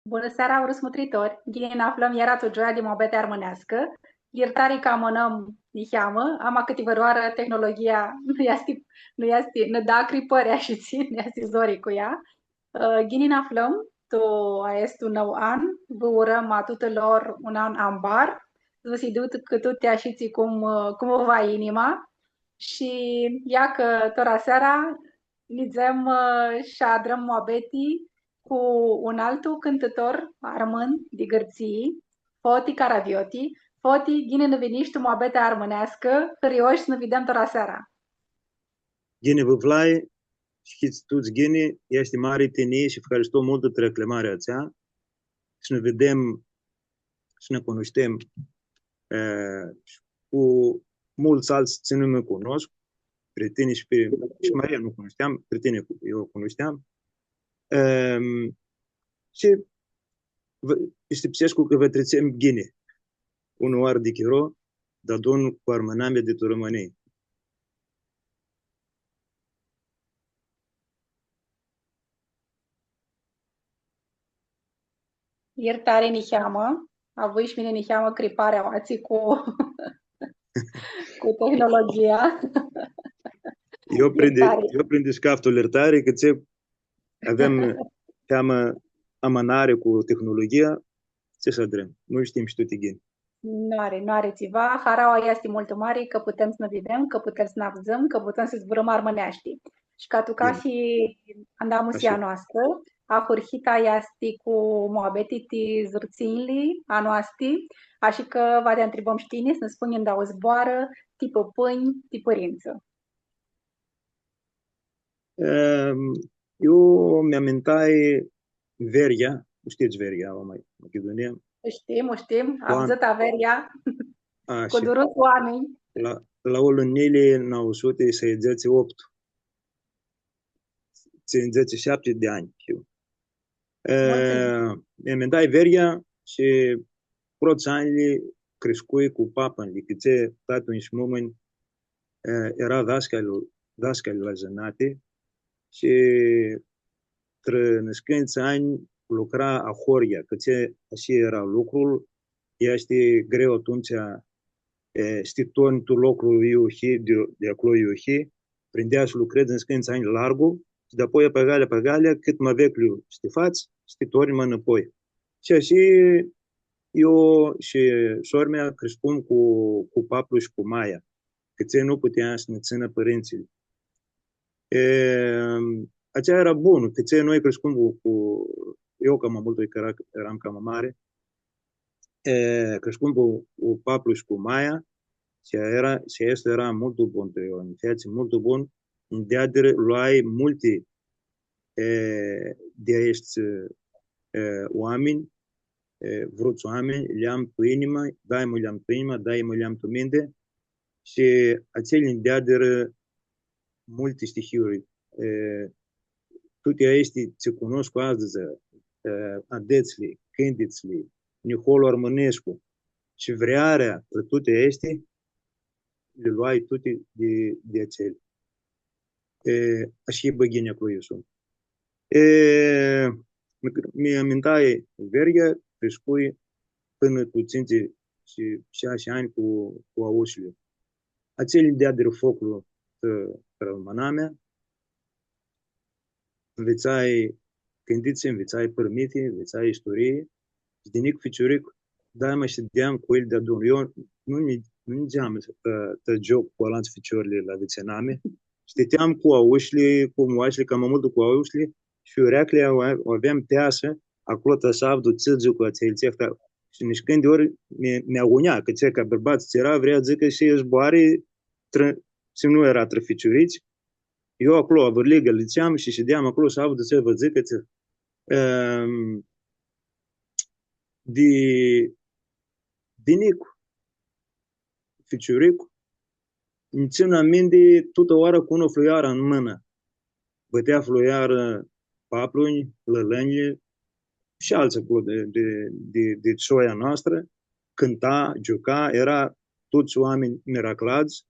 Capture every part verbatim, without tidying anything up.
Bunã seara, vruts mutritori! Ghini nã aflãm iara tu gioia di muabeti armãneascã. Ljirtari cã amãnãm niheamã, ama cãtivãrãoarã tehnologia nu easti, nu easti, nã da cripãri ashitsi, nu easti zori cu ea. Ã, ghini nã aflãm tu aestu nãu an, vã urãm a tutulor un an ambar, s-vã si ducã tuti ashitsi cum, ã, cum vã va inima. Shi ia cã tora seara nidzem, ã, shi adrãm muabeti cu un altu cãntãtor armãn di Gãrtsii, Foti Caravioti. Foti, ghini nã vinish tu muabetea armãneascã, hãrioshi s-nã videm tora seara. Ghini vã aflai, shi hits tuts ghini, easti mari tinjii shi efharisto multu ti reclamarea atsea, s-nã videm, s-nã cunushtem, e, shi cu multsã altsã tsi nu mi cunoscu, pri tini shi pi, shi Maria nu cunushteam, pri tini cu, eu u cunushteam. Em, shi vã, pistipsescu cã va tritsem ghini unã oarã di chiro, deadun cu armãnamea di tu Romãnii. Ljirtari niheamã, avui shi mini niheamã cripari aoatsi cu, cu tehnologia. Eu prindi, ljirtari. Eu prindi s-caftu ljirtari, cã tsi avem niheamã amãnari cu tehnologia, tsi s-adrãm? Nu shtim shi tuti ghini. Nu ari, nu ari tsiva. Haraua easti multu mari, cã putem s-nã videm, cã putem s-nã avdzãm, cã putem s-zburãm armãneashti. Shi ca tu cathi andamusi a noastrã, ahurhita easti cu muabeti ti zãrtsinjli a noasti, ashi cã va ti ntribãm shi tini, s-nã spunj ndauã zboarã, ti pãpãnj, ti pãrintsã. Ehm, eu mi amintai Veria, u shtits Veria, la Ma-, Machidunia? U shtim, u shtim, avdzãtã Veria. A, cu shi duruts oaminj. La, la anlu njilji nauã suti shaidzãtsi optu. Tsindzãtsi shapti di anj hiu. E, multsã anj. Mi amintai Veria shi prots anjlji criscui cu papãnjlji, cã tsi tatã-nj shi mumã-nj, e, eara dascalj, dascalj la zãnati shi trã nãscãntsã anj lucra ahoryea, cã tsi ashi eara lucrul, easti greu atumtsea, e, s-ti tornji tu loclu iu hii, di, di aclo iu hii, prindea s-lucredz nãscãntsã anj largu, shi dapoia pi agalea, pi agalea, cãt ma veclju s-ti fats, s-ti tornji ma nãpoi. Shi ashi eu shi sor-mea criscum cu, cu paplu shi cu maia, cã tsi nu putea s-nã tsãnã pãrintsãlj. E, atsea eara bunã, cã tsi noi criscum cu, cu, eu cama multu, cã eara, earam cama mari, e, criscum cu, cu paplu shi cu maia, shi eara, shi aestu eara multu bun, cã eu, nji featsi multu bun, nji deadirã, loai multi, e, di aeshti, e, oaminj, e, vruts oaminj, li am tu inimã, daima li am tu inimã, daima li am tu minti, shi atselj nji deadirã multi stihiuri, e, tuti aesti tsi cunoscu adzã, e, adetsli, cãntitsli, niholu armãnescu, shi vrearea pri tuti aesti, li loai tuti di, di atselj. E, ashi bãghinea cu iu suntu. E, mi, mi amintai Veria, criscui pãnã cu tsintsi shi shasi anj cu, cu aushli. Atselj nji deadirã foclu trã, trã armãnamea, nvitsai cãntitsi, nvitsai pãrmithi, nvitsai isturii, shi di njic ficiuric, daima shideam cu elj deadun. Eu nu nji, nu nidzeam ta, ta gioc cu alantsã ficiorlji la vitsinami. Stãteam cu aushli, cu muashli, cama multu cu aushli, shi ureaclja u, u aveam teasã, aclo ta s-avdu tsi dzãc atselj, tsi ahta. Shi nishcãnti ori mi, mi agunea, cã tsi ca bãrbat tsi eara, vrea dzãcã shi zboarã, trã, shi nu eara trã ficiurits. Eu aclo, avãrliga, lipseam shi shideam aclo s-avdu tsi va dzãcã, cã tsi, ehm, di, di njic, ficiuric, nji tsãn aminti tutã oara cu unã fluiarã tu mãnã. Bãtea fluiarã paplu-nj, lãlãnjlji shi altsã aclo di, di, di, di soia noastrã, cãnta, giuca, eara tuts oaminj miracladz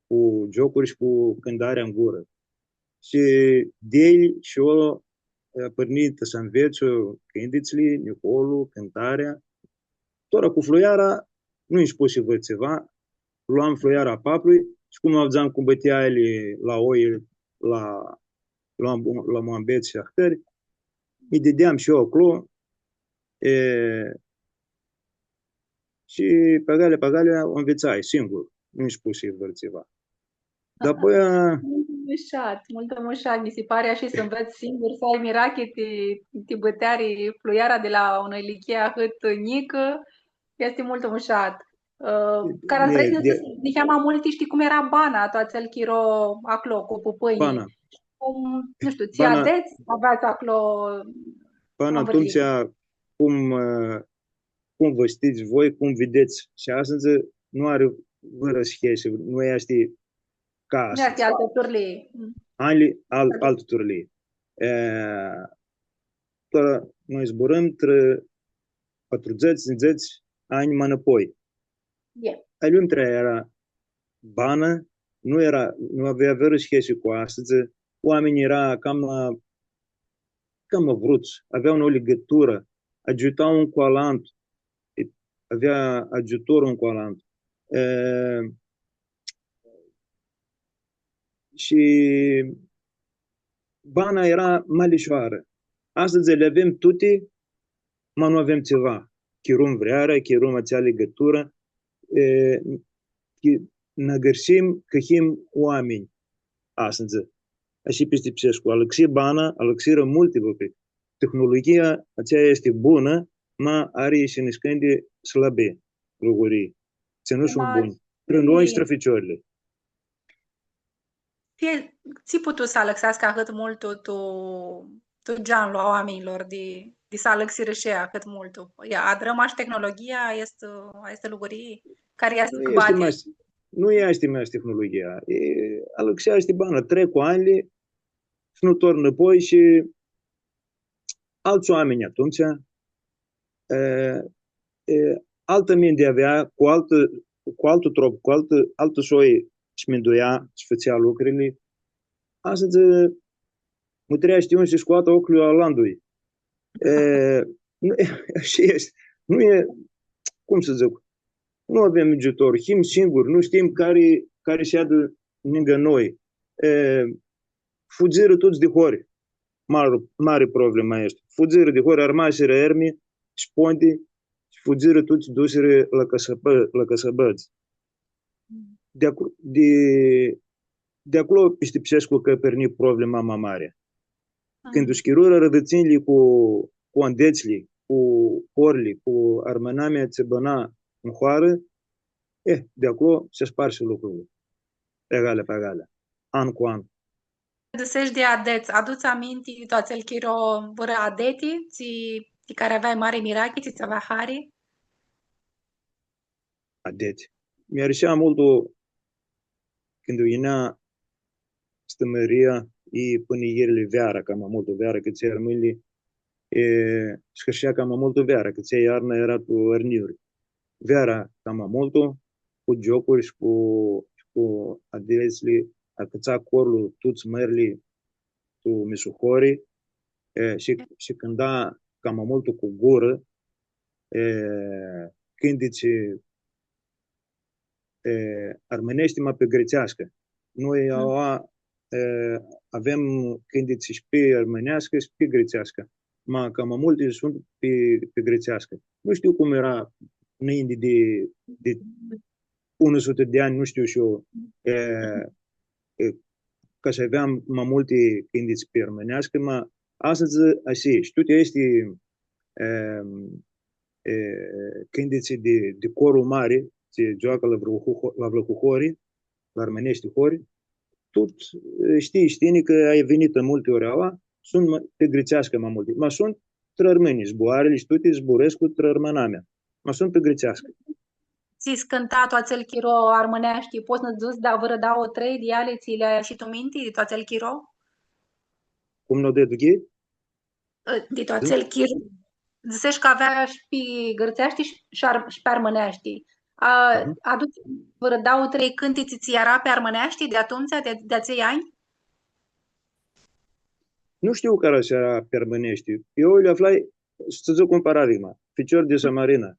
cu giocuri shi cu cãntarea tu gurã. Shi di elj shi eu apãrnji ta s-anvets cãntitsli, nicolu, cãntarea. Tora cu fluiara, nu nji spusi vãr tsiva, loam fluiara a paplui shi cum avdzam cu bãtiaili la oi, la, la, la muambets shi ahtãri, mi dideam shi eu aclo, e, shi pi agalea, pi agalea u nvitsai singur, nu nji spusi vãr tsiva. Dar apoi, a, Multu mushat, multu mushat, mi si pari ashi s-anvets singur, s-ai mirachi ti, ti bãteari fluiara di la unã ilichii ahãt njicã, easti multu mushat. Ã, cara e, strãinã di- s-, niheamã multi, shtii cum eara bana, tu atsel chiro aclo, cu pãpãnjlji. Bana. Cum, nu shtiu, tsi Bana. adets aveats aclo Bana, apãrnji? Atumtsea, cum, ã, cum vã shtits voi, cum videts shi astãdz, nu ari vãrã shesi, nu easti ca Nu easti astãdz. altã turlii. Mm. Ali, al-, Altã. altã turlii. E, tora noi zburãm trã patrudzãts, tsindzãts anj ma nãpoi. E. Atumtsea eara bana, nu eara, nu avea vãrã shesi cu astãdz, oaminjlji eara cama, cama vruts, avea unã ligãturã, agiuta un cu alantu, e, avea agiutor un cu alantu. E, shi bana eara ma lishoarã. Astãdz li avem tuti, ma nu avem tsiva. Chirum vrearea, chirum atsea ligãturã, e, chi-, nã agãrshim cã him oaminj astãdz. Ashi pistipsescu, alãxi bana, alãxirã multi lucri. Tehnologia atsea easti bunã, ma ari shi niscãnti slabi lucri. Tsi nu suntu buni. Trã noi shi trã ficiorlji. Tsi, tsi putu s-alãxeascã ahãt multu tu, tu geanlu a oaminjlor di, di s-alãxirã shi ahãt multu? Ia, adrã mash tehnologia, easti, easti lucri cari easti Nu easti cãbati. mash, nu easti mash tehnologia. E, alãxeashti bana, trec cu anjlji shi nu tornã nãpoi shi altsã oaminj atumtsea, e, e, altã minti avea, cu altã, cu altu trup, cu altã, altã soi s-minduia, s-fãtsea lucrili. Astãdz, mutreashti un s-scoatã ocljul a alantui. E, nu, ashi easti. Nu e, cum s-dzãc, nu avem agiutor, him singuri, nu shtim cari, cari s-eadã ningã noi. E, fudzirã tuts di hori. Mari, mari problema easti. Fudzirã di hori, armasirã ermi, sponti, shi fudzirã tuts, dusirã la cãsãbã-, la cãsãbãdz. Di aclo, di, di aclo pistipsescu cã apãrnji problema ma mari. Cãndu s-chirurã arãdãtsinjli cu, cu andetsli, cu horli, cu armãnamea tsi bãna tu hoarã, e, di aclo s-sparsi lucrul. Pi agalea, pi agalea. An cu an. Dzãsesh di adets, adu-ts aminti tu atsel chiro vãrã adeti, tsi, di cari aveai mari mirachi, tsi tsã avea hari? Adeti. Mi-arãsea multu cãndu yinea Stã Maria, i pãnã yirli veara, cama multu veara, cã tsi armãnjlji, e, s-hãrsea cama multu veara, cã tsi iarna eara tu arniuri. Veara cama multu, cu giocuri shi cu, shi cu adetsli, acãtsa corlu, tuts mãrli, tu misuhori, e, shi, shi cãnta cama multu cu gurã, e, cãntitsi, e, armãneshti, ma pi gritseascã. Noi aua, e, avem cãntitsi shi pi armãneascã shi pi gritseascã. Ma cama multi suntu pi, pi gritseascã. Nu shtiu cum eara nãinti di, di unã sutã di anj, nu shtiu shi eu, e, e, ca s-aveam ma multi cãntitsi pi armãneascã, ma astãdz, ashi, shi tuti aesti, e, e, cãntitsi di, di corlu mari, tsi gioacã la Vlãhu-, la Vlãhuhori, la armãneshti hori, tut, e, shtii, shtii, cã ai vinitã multi ori aua, suntu ma-, pi gritseascã ma multi. Ma suntu trã armãnj, zboarãli shi tuti zburãscu trã armãnamea. Ma suntu pi gritseascã. Tsi s-cãnta tu atsel chiro armãneashti, pots s-nã dzãts, da, vãrã dauã, trei di eali tsi li ai shi tu minti, tu atsel chiro? Cum nu deaduchii? Ã, di tu atsel chiro. Dzãsesh cã avea shi pi gãrtseashti shi, shi ar-, shi pi armãneashti. A, adu-ts vãrã dauã, trei cãntitsi tsi eara pi armãneashti di atumtsea, di, di atselj anj? Nu shtiu cara s-eara pi armãneashti. Eu li aflai, s-tsã dzãc un paradigma, ficior di Samarina.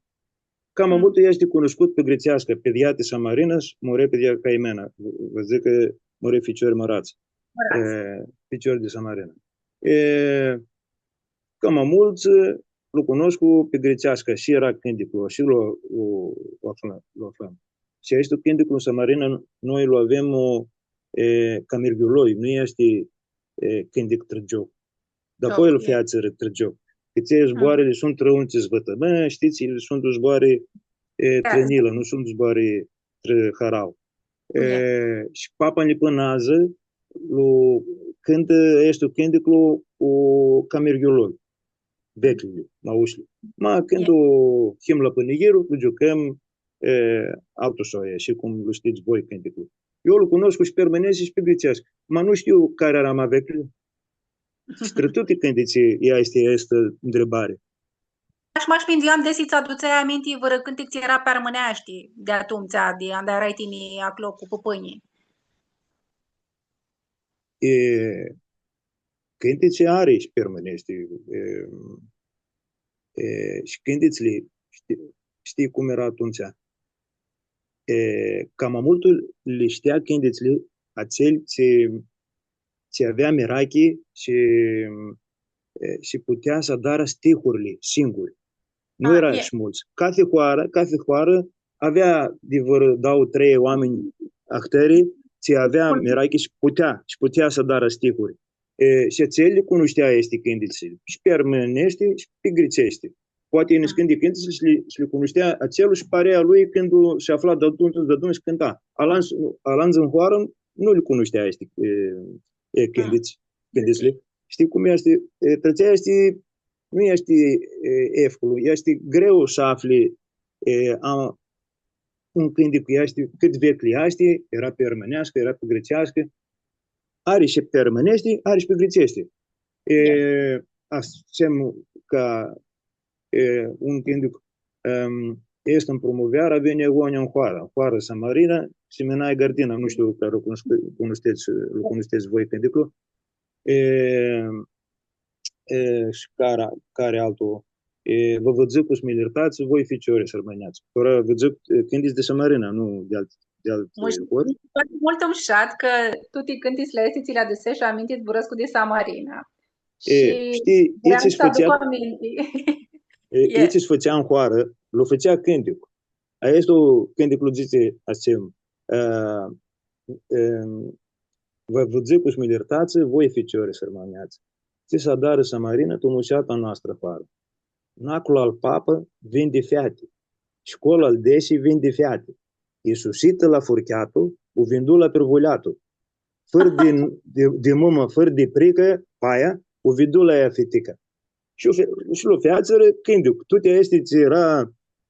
Cama multu easti cunuscut pi gritseascã, Pidia ti Samarina, s-, More pidia caimena, va dzãc cã More ficiori mãrats. Mãrats. E, ficior di Samarina. E, cama multsã lu cunoscu pi gritseascã, shi eara cãndiclu, shi lu, lu, lu aflãm, lu aflãm. Shi aestu cãndiclu Samarina, noi lu avem, e, ca mirghiuloi, nu easti, e, cãndic trã gioc. Dar apoi el featsirã trã gioc. Cã tsi zboarãli suntu trã un tsi s-vãtã. Bã, shtits, suntu zboarã, e, trã nilã, nu suntu zboarã trã harau. E, shi papa-nj pãnã adzã, lu, cãntã aestu cãndiclu cu ca mirghiuloi, veclji, ma ushlji. Ma cãndu him la pãnighiru, lu giucãm, e, altu soi, shi cum lu shtits voi cãndiclu. Eu lu cunoscu shi pi armãneashti shi pi gritseascã. Ma nu shtiu cari eara ma veclju. Shi trã tuti cãntitsi easti aestã ntribari. Shi mash minduiam desi tsã adutseai aminti vãrã cãntic tsi eara pi armãneashti di atumtsea, di anda earai tini aclo cu pãpãnjlji. E, cãntitsi ari shi pi armãneashti, e, e, shi cãntitsli, shtii, shtii cum eara atumtsea. E, cama multu li shtea cãntitsli atselj tsi, tsi avea mirachi shi, e, shi putea s-adarã stihurli singur. Nu eara shi multsã. Cathi hoarã, cathi hoarã avea di vãrã dauã, trei oaminj ahtãri, tsi avea mirachi shi putea, shi putea s-adarã stihuri. E, shi atselj li cunushtea aesti cãntitsi, shi pi armãneashti, shi pi gritseashti. Poati niscãnti cãntitsi shi li, shi li cunushtea atselu shi parea lui cãndu s-afla deadun, deadun shi cãnta. Alantsã, alantsã tu hoarã nu li cunushtea aesti, e, e, cãntitsi, cãntitsli. Shtii cum easti? E, trã atsea easti, nu easti, e, efculu, easti greu s-afli, e, a, un cãntic easti, cãt veclji easti, eara pi armãneascã, eara pi gritseascã, ari shi pi armãneashti, ari shi pi gritseashti. E, dzãtsem ca, e, un cãntic, em, easti tu primuvearã, vini agonja tu hoarã, tu hoarã Samarina, siminai gardina, nu shtiu cã lu cunushtets, lu cunushtets voi cãnticlu. E, e, shi cara, cari altu, e, vã vãdzãcu s-mi ljirtats, voi ficiori s-armãnats. Tora vã dzãc, e, cãntitsi di Samarina, nu di alt, di alt, e, hori. Multu mushat cã tuti cãntitsli aesti tsi li adusesh aminti zburãscu di Samarina. E, shi shtii, vream s-aduc aminti. E, itsi s-fãtsea tu hoarã, lu fãtsea cãntic. Aestu cãntic lu dzãtsi ashi, e, e, vã vãdzãcu s-mi ljirtats, voi ficiori s-armãnats. Tsi s-adarã Samarina, tu mushata noastrã hoarã. Naclu al papã vindi feati, shi col al desi vindi feati. Isusitã la furcheatu, u vindu la pirvuleatu. Fãr di, di, di mumã, fãr di pricã, paia, u vindu la ea fitica. Shi, shi lu featsirã cãntic. Tuti aesti tsi eara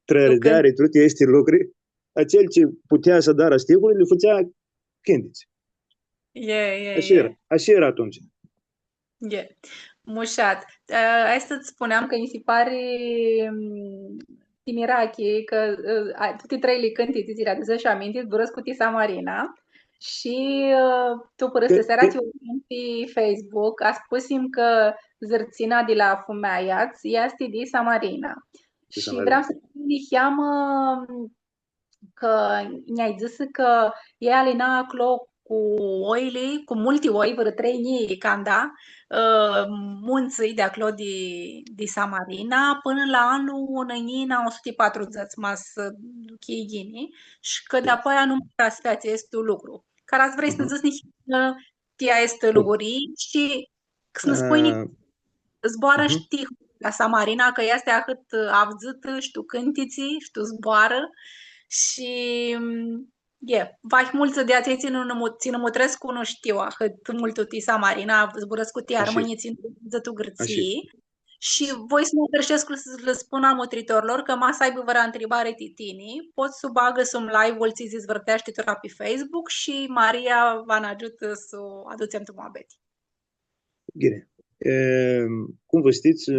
trã arãdeari, tuti aesti lucri, atsel tsi putea s-adarã stihuri, li fãtsea cãntitsi. E, e, ashi eara, ashi eara atumtsea. E, mushat. E, aestã tsã spuneam cã nji si pari, mm, ti mirachi, cã, e, a, tuti treili cãntitsi tsi li adusesh aminti, zburãscu ti Samarina. Shi, e, tu pãrãstisearea tsi u avem pi Facebook, aspusim cã zãrtsina di la fumealja-ts easti di Samarina. Di Samarina. Shi vream s-spun niheamã, mm, cã nj-ai dzãsã cã ea alina aclo cu oili, cu multi oi, vãrã trei njilji canda, ã, muntsãlj di aclo di, di Samarina, pãnã la anlu unã njilji nauã suti patrudzãts, ma s-duchii ghini, shi cã dapoaia nu ma s-featsi aestu lucru. Cara s-vrei s-nã dzãts niheamã ti aesti lucri shi s-nã spunj, ã, zboarã shi ti la Samarina, cã easti ahãt avdzãtã, shi tu cãntitsi, shi tu zboarã, shi, mm, e, vahi multsã di atselj tsi nã mu-, tsi nã mutrescu nu shtiu ahãt multu ti Samarina, zburãscu ti armãnjlji tsi nã avdzã tu Gãrtsii. Shi voi s-mi adresescu s-lã spun a mutritorlor cã ma s-aibã vãrã ntribari ti tini, pot s-u bagã sum live-ul tsi s-dizvãrteashti tora pi Facebook shi Maria va nã agiutã s-u adutsem tu muabeti. Ghini. E, cum vã shtits,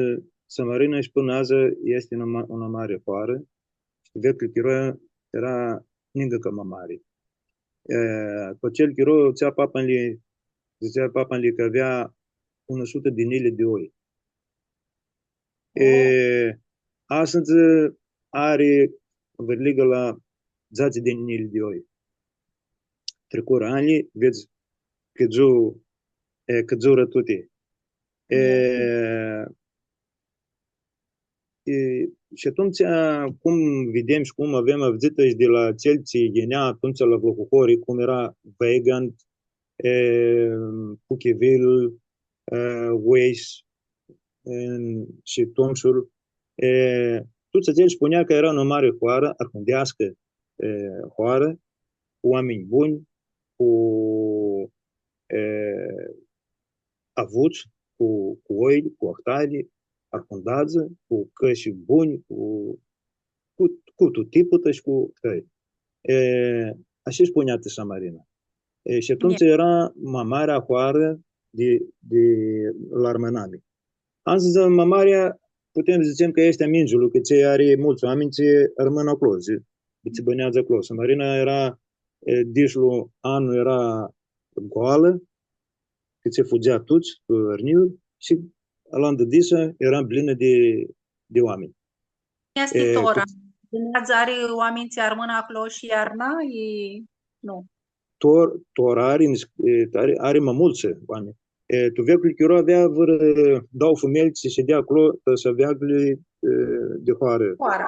Samarina shi pãnã adzã easti unã ma-, unã mari hoarã, shi veclju chiro eara ningã cama mari. E, tu atsel chiro, dzãtsea papa-nj, dzãtsea papa-nj cã avea unã sutã di njilji di oi. E, astãdzã ari vãrliga la dzatsi di njilji di oi. Tricurã anjlji, vedz, cãdzu, e, cãdzurã tuti. E, e, shi atumtsea, cum videm shi cum avem avdzãtã shi di la atselj tsi yinea atumtsea la Vlãhuhori, cum eara Weigand, e, Puchivil, e, Weiss, e, shi Tomsul, e, tuts atselj spunea cã eara unã mari hoarã, arhundeascã, e, hoarã, cu oaminj buni, cu, e, avuts, cu, cu oi, cu ahtari, arhundadzã, cu cãsi buni, cu, cu, cu tutiputã shi cu ahtari. E, ashi spunea ti Samarina. E, shi atumtsea eara ma marea hoarã di, di la armãnami. Adzã, ma marea, putem s-dzãtsem cã easti a Mindzilui, cã tsi ari multsã oaminj tsi armãn aclo, tsi, tsi bãneadzã aclo. Samarina eara, e, dishlu anlu eara goalã, cã tsi fudzea tuts, tu arniuri, shi alantã disã eara plinã di, di oaminj. Easti tora. Bãneadzã, ari oaminj tsi armãn aclo shi iarna, i, nu. Tor-, tora ari, nis-, e, ari, ari ma multsã oaminj. E, tu veclu chiro avea vãrã dauã fumelj tsi shidea aclo, ta s-avea, e, di hoarã. Hoara.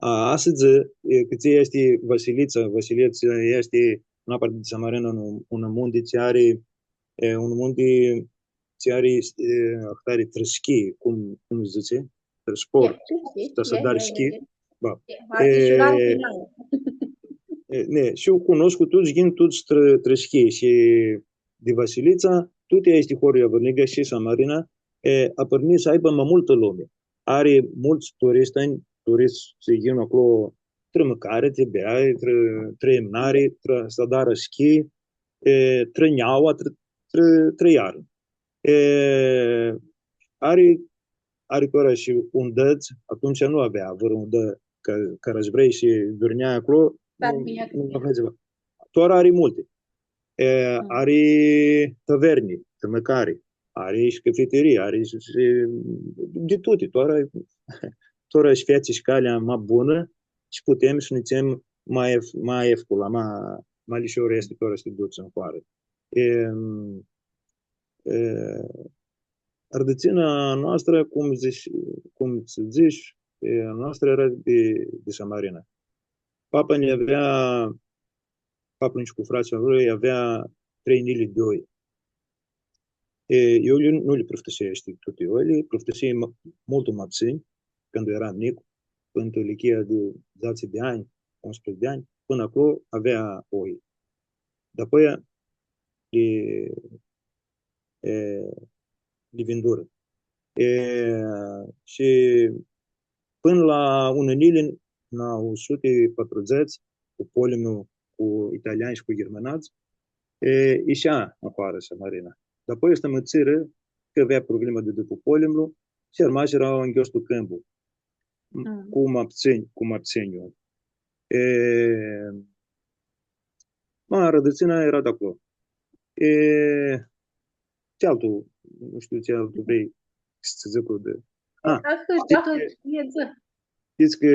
A, astãdzã, e, cã tsi easti Vasilitsa, Vasilitsa easti, nu apãrdi di Samarina, un, un munti tsi ari, e, un munti tsi ari, e, ahtari trã schii, cum, cum s-dzãtsi? Trã sport. Ta s-adari schii. Ba. E, e, ne, shi u cunoscu tuts, yin tuts trã, trã schii shi di Vasilitsa, tuti aesti hori, Avãrniga shi Samarina, e, apãrnji s-aibã ma multã lumi. Ari multsã turistenj, turist tsi yin aclo, trã mãcari, trã beari, trã, trã imnari, trã s-adarã schii, e, trã njaua, trã, trã, trã iarnã. E, ari, ari tora shi undãdz, atumtsea nu avea vãrã undã, cã, cã s-vrei shi durnjai aclo, nu, nu avea tsiva. Tora ari multi. E, ari taverni, ti mãcari, ari shi cafeterii, ari shi, shi di tuti, tora, tora shi featsi shi calea ma bunã shi putem s-nã dutsem ma ef-, ma efcula, ma, ma lishor easti tora s-ti duts tu hoarã. E, e, arãdãtsina a noastrã, cum dzãts, cum s-dzãts, e, a noastrã eara di, di Samarina. Papa nj-avea, papa nj-, cu fratslji a lui, avea trei njilji di oi. E, eu li, nu li prãftisii tuti oili, prãftisii ma-, multu ma ptsãnj, cãndu earam njic, pãnã tu ilichia di dzatsi di anj, unsprãdzatsi di anj, pãnã aclo avea oi. Dapoaia li, e, li vindurã. E, shi pãnã la unã njilji nauã suti patrudzãts, cu polimlu cu italianj shi cu ghirmãnadz, e, ishea tu hoarã Samarina. Dapoaia s-amãtsirã, cã avea problema di dupã polimlu, shi armasirã anghiosh tu cãmpu. Mm. Cu ma ptsãnj, cu ma ptsãnj. E, ma, arãdãtsina eara di aclo. E, tsi altu, nu shtiu, tsi altu vrei s-dzãc di... A, ahãt, shtii ahãt, cã, e, dzã. Shtii cã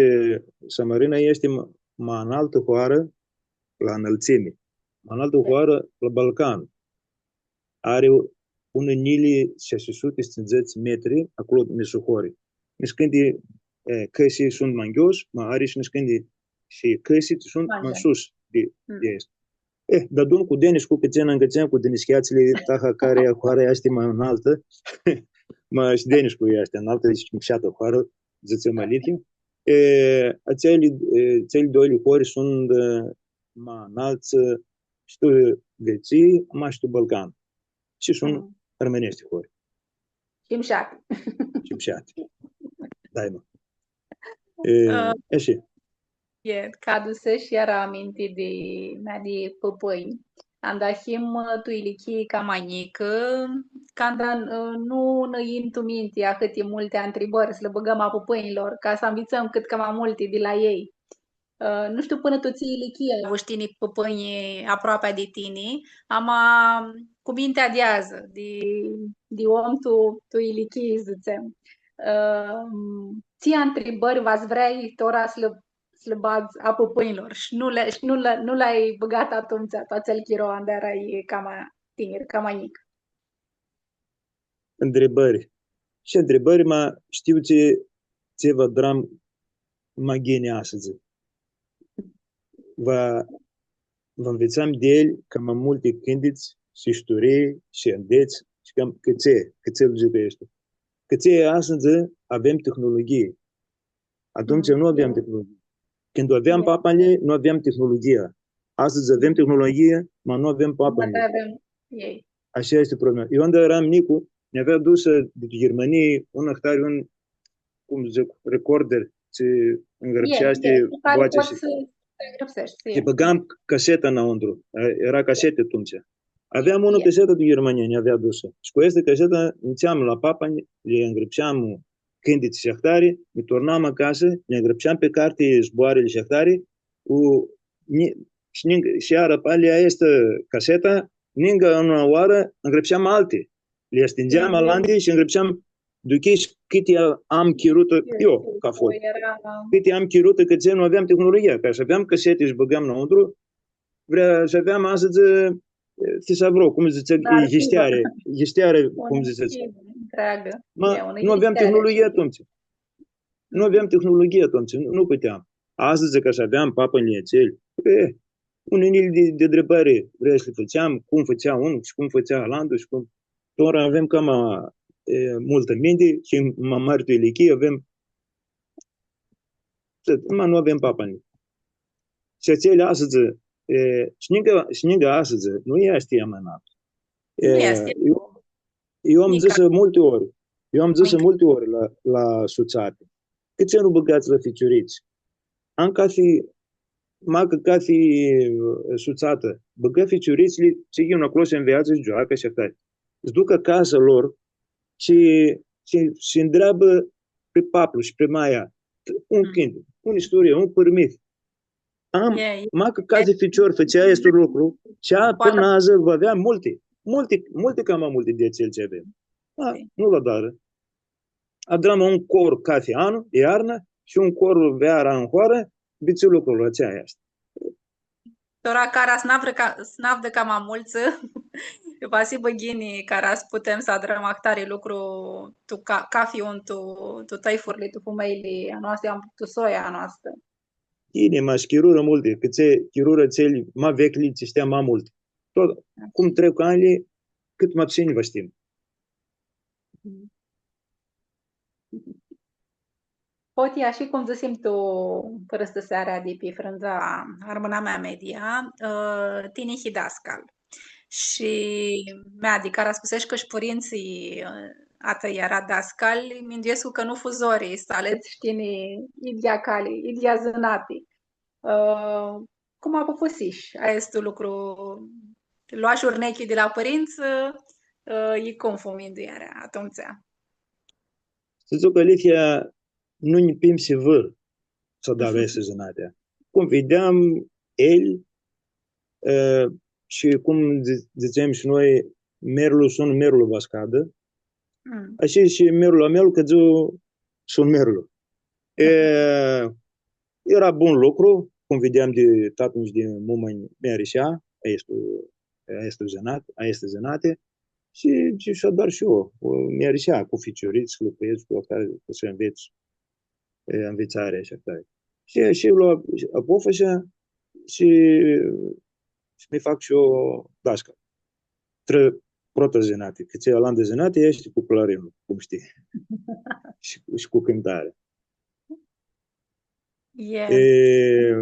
Samarina easti ma, ma analtã hoarã la anãltsimi, ma analtã hoarã la Balcan. Ari unã njilji shasi suti tsindzãts metri, aclo, Mesuhori. Niscãnti, e, cãsi suntu ma nghios, ma ari shi niscãnti shi cãsi tsi suntu ma nsus di, di aestã. E, deadun cu Deniscu, cãtse nã angãtsem cu denischiatsli, taha cari hoarã easti ma analtã, ma shi Deniscu easti analtã, deci mushatã hoarã, dzãtsem alithia. E, atseali, e, atseali doili hori suntu, e, ma analtsã, shi tu Gãrtsii, ma shi tu Balcan. Shi suntu armãneshti hori. Shi mushati. Shi mushati. Daima. E, a, e shi. E, cã adusish iara aminti di, mea di pãpãnj. Anda him, ã, tu ilichii cama njicã, canda, ã, nu nã yin tu minti ahãti multi ntribãri s-lã bãgãm a pãpãnjlor, ca s-anvitsãm cãt cama multi di la elj. Ã, nu shtiu pãnã tu tsi ilichii avush tini pãpãnj aproapea di tini, ama cu mintea di adzã, di, di om tu, tu ilichii, dzãtsem. Ãm, tsi ntribãri va s-vrei tora s-lã, s-lã badz a pãpãnjlor shi nu li, shi nu li, nu li-ai bãgat atumtsea, tu atsel chiro anda earai cama tinir, cama njic? Ntribãri. Shi ntribãri, ma shtiu tsi, tsi va adram ma ghini astãdz. Va, va nvitsam di elj cama multi cãntitsi, shi isturii, shi andets, shi cama cãtse, cãtse lu dzãc aestu. Cãtse astãdz avem tehnologhii. Atumtsea nu aveam tehnologhii. Cãndu aveam papanjlji, nu aveam tehnologhia. Astãdz avem tehnologhia, ma nu avem papanjlji. Ashi easti problema. Eu, anda earam njicu, nj-avea dusã di Ghirmãnii un ahtari, un, cum dzãc, recorder, tsi ngrãpseashti vocea shi bãgam caseta nãuntru. Eara caseti atumtsea. Aveam unã casetã di Ghirmãnii, nj-avea dusã. Shi cu aestã casetã nidzeam la papanj, lã ngrãpseam cãntitsi shi ahtari, mi turnam acasã, lã ngrãpseam pi carti zboarãli shi ahtari, u, ni-, shi nin-, shi iara pali aestã caseta, ningã unã oarã ngrãpseam alti. Lã stindzeam alanti shi ngrãpseam, duchish cãti am chirutã, eu, ca fol. Cãti am chirutã, cã tsi nu aveam tehnologhia, ca s-aveam caseti shi bãgam nãuntru, vrea s-aveam astãdz, e, thisavro, cum dzãtsea, e, histeari, histeari, cum dzãtsea. Ma nu aveam tehnologhia atumtsea. Nu aveam tehnologhia atumtsea, nu, nu puteam. Astãdz, ca s-aveam papanjlji atselj, e, unã njilji di, di ntribãri vrea s-li fãtseam, cum fãtsea unlu shi cum fãtsea alantu shi cum. Tora avem cama, e, multã minti, him ma mari tu ilichii, avem, ma nu avem papanjlji. Shi atselj astãdz, e, shi ningã, shi ningã astãdz, nu easti amãnat. Nu easti. Eu, eu am dzãsã multi ori, eu am dzãsã multi ori la, la sutsati. Cãtse nu bãgats la ficiurits? Am cathi, macã cathi, ã, sutsatã, bãgã ficiuritslji, tsi yin aclo s-nveatsã, s-gioacã shi ahtari. S-ducã acasã lor shi, shi, shi ntreabã pri paplu shi pri maia un cãntic, un isturii, un pãrmith. Am, macã cathi ficior fãtsea aestu lucru, shi a, pãnã adzã va avea multi, multi, multi, cama multi di atselj tsi avem. A, nu lu adarã. Adrãm un cor cathi an, iarna, shi un cor veara tu hoarã, bitisi lucrul, atsea easti. Tora cara s-nã avdã ca, s-nã avdã cama multsã, va s-hibã ghini cara s-putem s-adrãm ahtari lucru tu ca, cathi un tu, tu tãifurli, tu fumeljli a noasti, am, tu soia a noastrã. Ghini, ma s-chirurã multi, cã tsi chirurã atselj ma veclji, tsi shtea ma multi. Tut, cum trec anjlji, cãt ma putsãnj va shtim. Poti, ashi cum dzãsim tu pãrãstãsearea di pi frãndza Armãnamea Media, ã, tini hii dascal. Shi mea, di cara spuseshi cã shi pãrintsãlj, ã, a tãi eara dascali, minduescu cã nu fu zori s-aledz shi tini idyea cali, idyea zãnati. Ã, cum apufusish aestu lucru? Loash urnechi di la pãrintsã, ã, i cum fu minduearea atumtsea? S-dzãc alithia, nu nj-pimsi vãr s-adar aestã zãnatea. Cum videam elj, ã, shi cum dzi-, dzãtsem shi noi, merlu suntu, merlu va s-cadã. Mm. Ashi shi merlu a meu, cã dzãc, suntu merlu. E, eara bun lucru, cum videam di tatã shi di mumã, mi arisea, aestu, aestu zãnat, aestã zãnati. Shi, shi s-adar shi eu, mi arisea cu ficiurits, s-lucredz cu ahtari, cu s-anvets, e, anvitsarea shi ahtari. Shi, shi lua apofasea shi, shi mi fac shi eu dascal. Trã prota zãnati, cã tsi alantã zãnati easti cu clarinlu, cum shtii. Shi, shi cu cãntarea. E,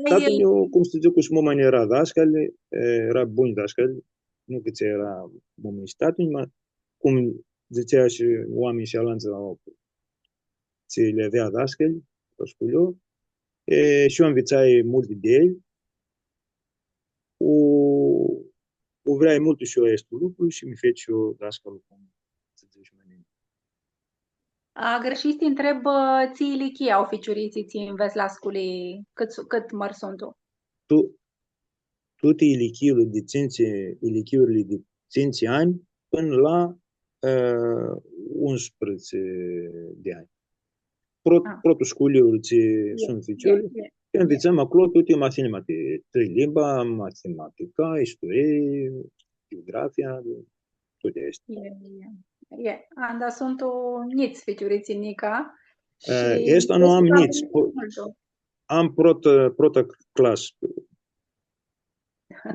tatã-nju, cum s-dzãc, cu muma eara dascali, e, eara bunj dascali, nu cã tsi eara muma shi tatã-nju, ma cum dzãtsea shi oaminj shi alantsã, tsi li avea dascali, la sculio, e, shi eu anvitsai multi di elj, u, u vreai multu shi eu aestu lucru shi mi feci shi eu dascalu, cum s-dzãc, ma ninti. A, greshi s-ti ntreb, ã, tsi ilichii au ficiuritslji tsi nvets la sculii, cãt su-, cãt mãri suntu? Tu, tuti ilichiili di tsintsi, ilichiurli di tsintsi anj pãnã la, ã, unsprãdzatsi di anj. Prot-, Ah. Protlu sculiu tsi suntu ficiori, e, e, e. Nvitsãm aclo tuti mathimati-, trei limba, mathimatica, isturii, gheografia, tuti aesti. E, e, e. Anda suntu njits ficiuritslji nica. Ã, shi aestã nu am njits. Multu. Am protã, protã clasã.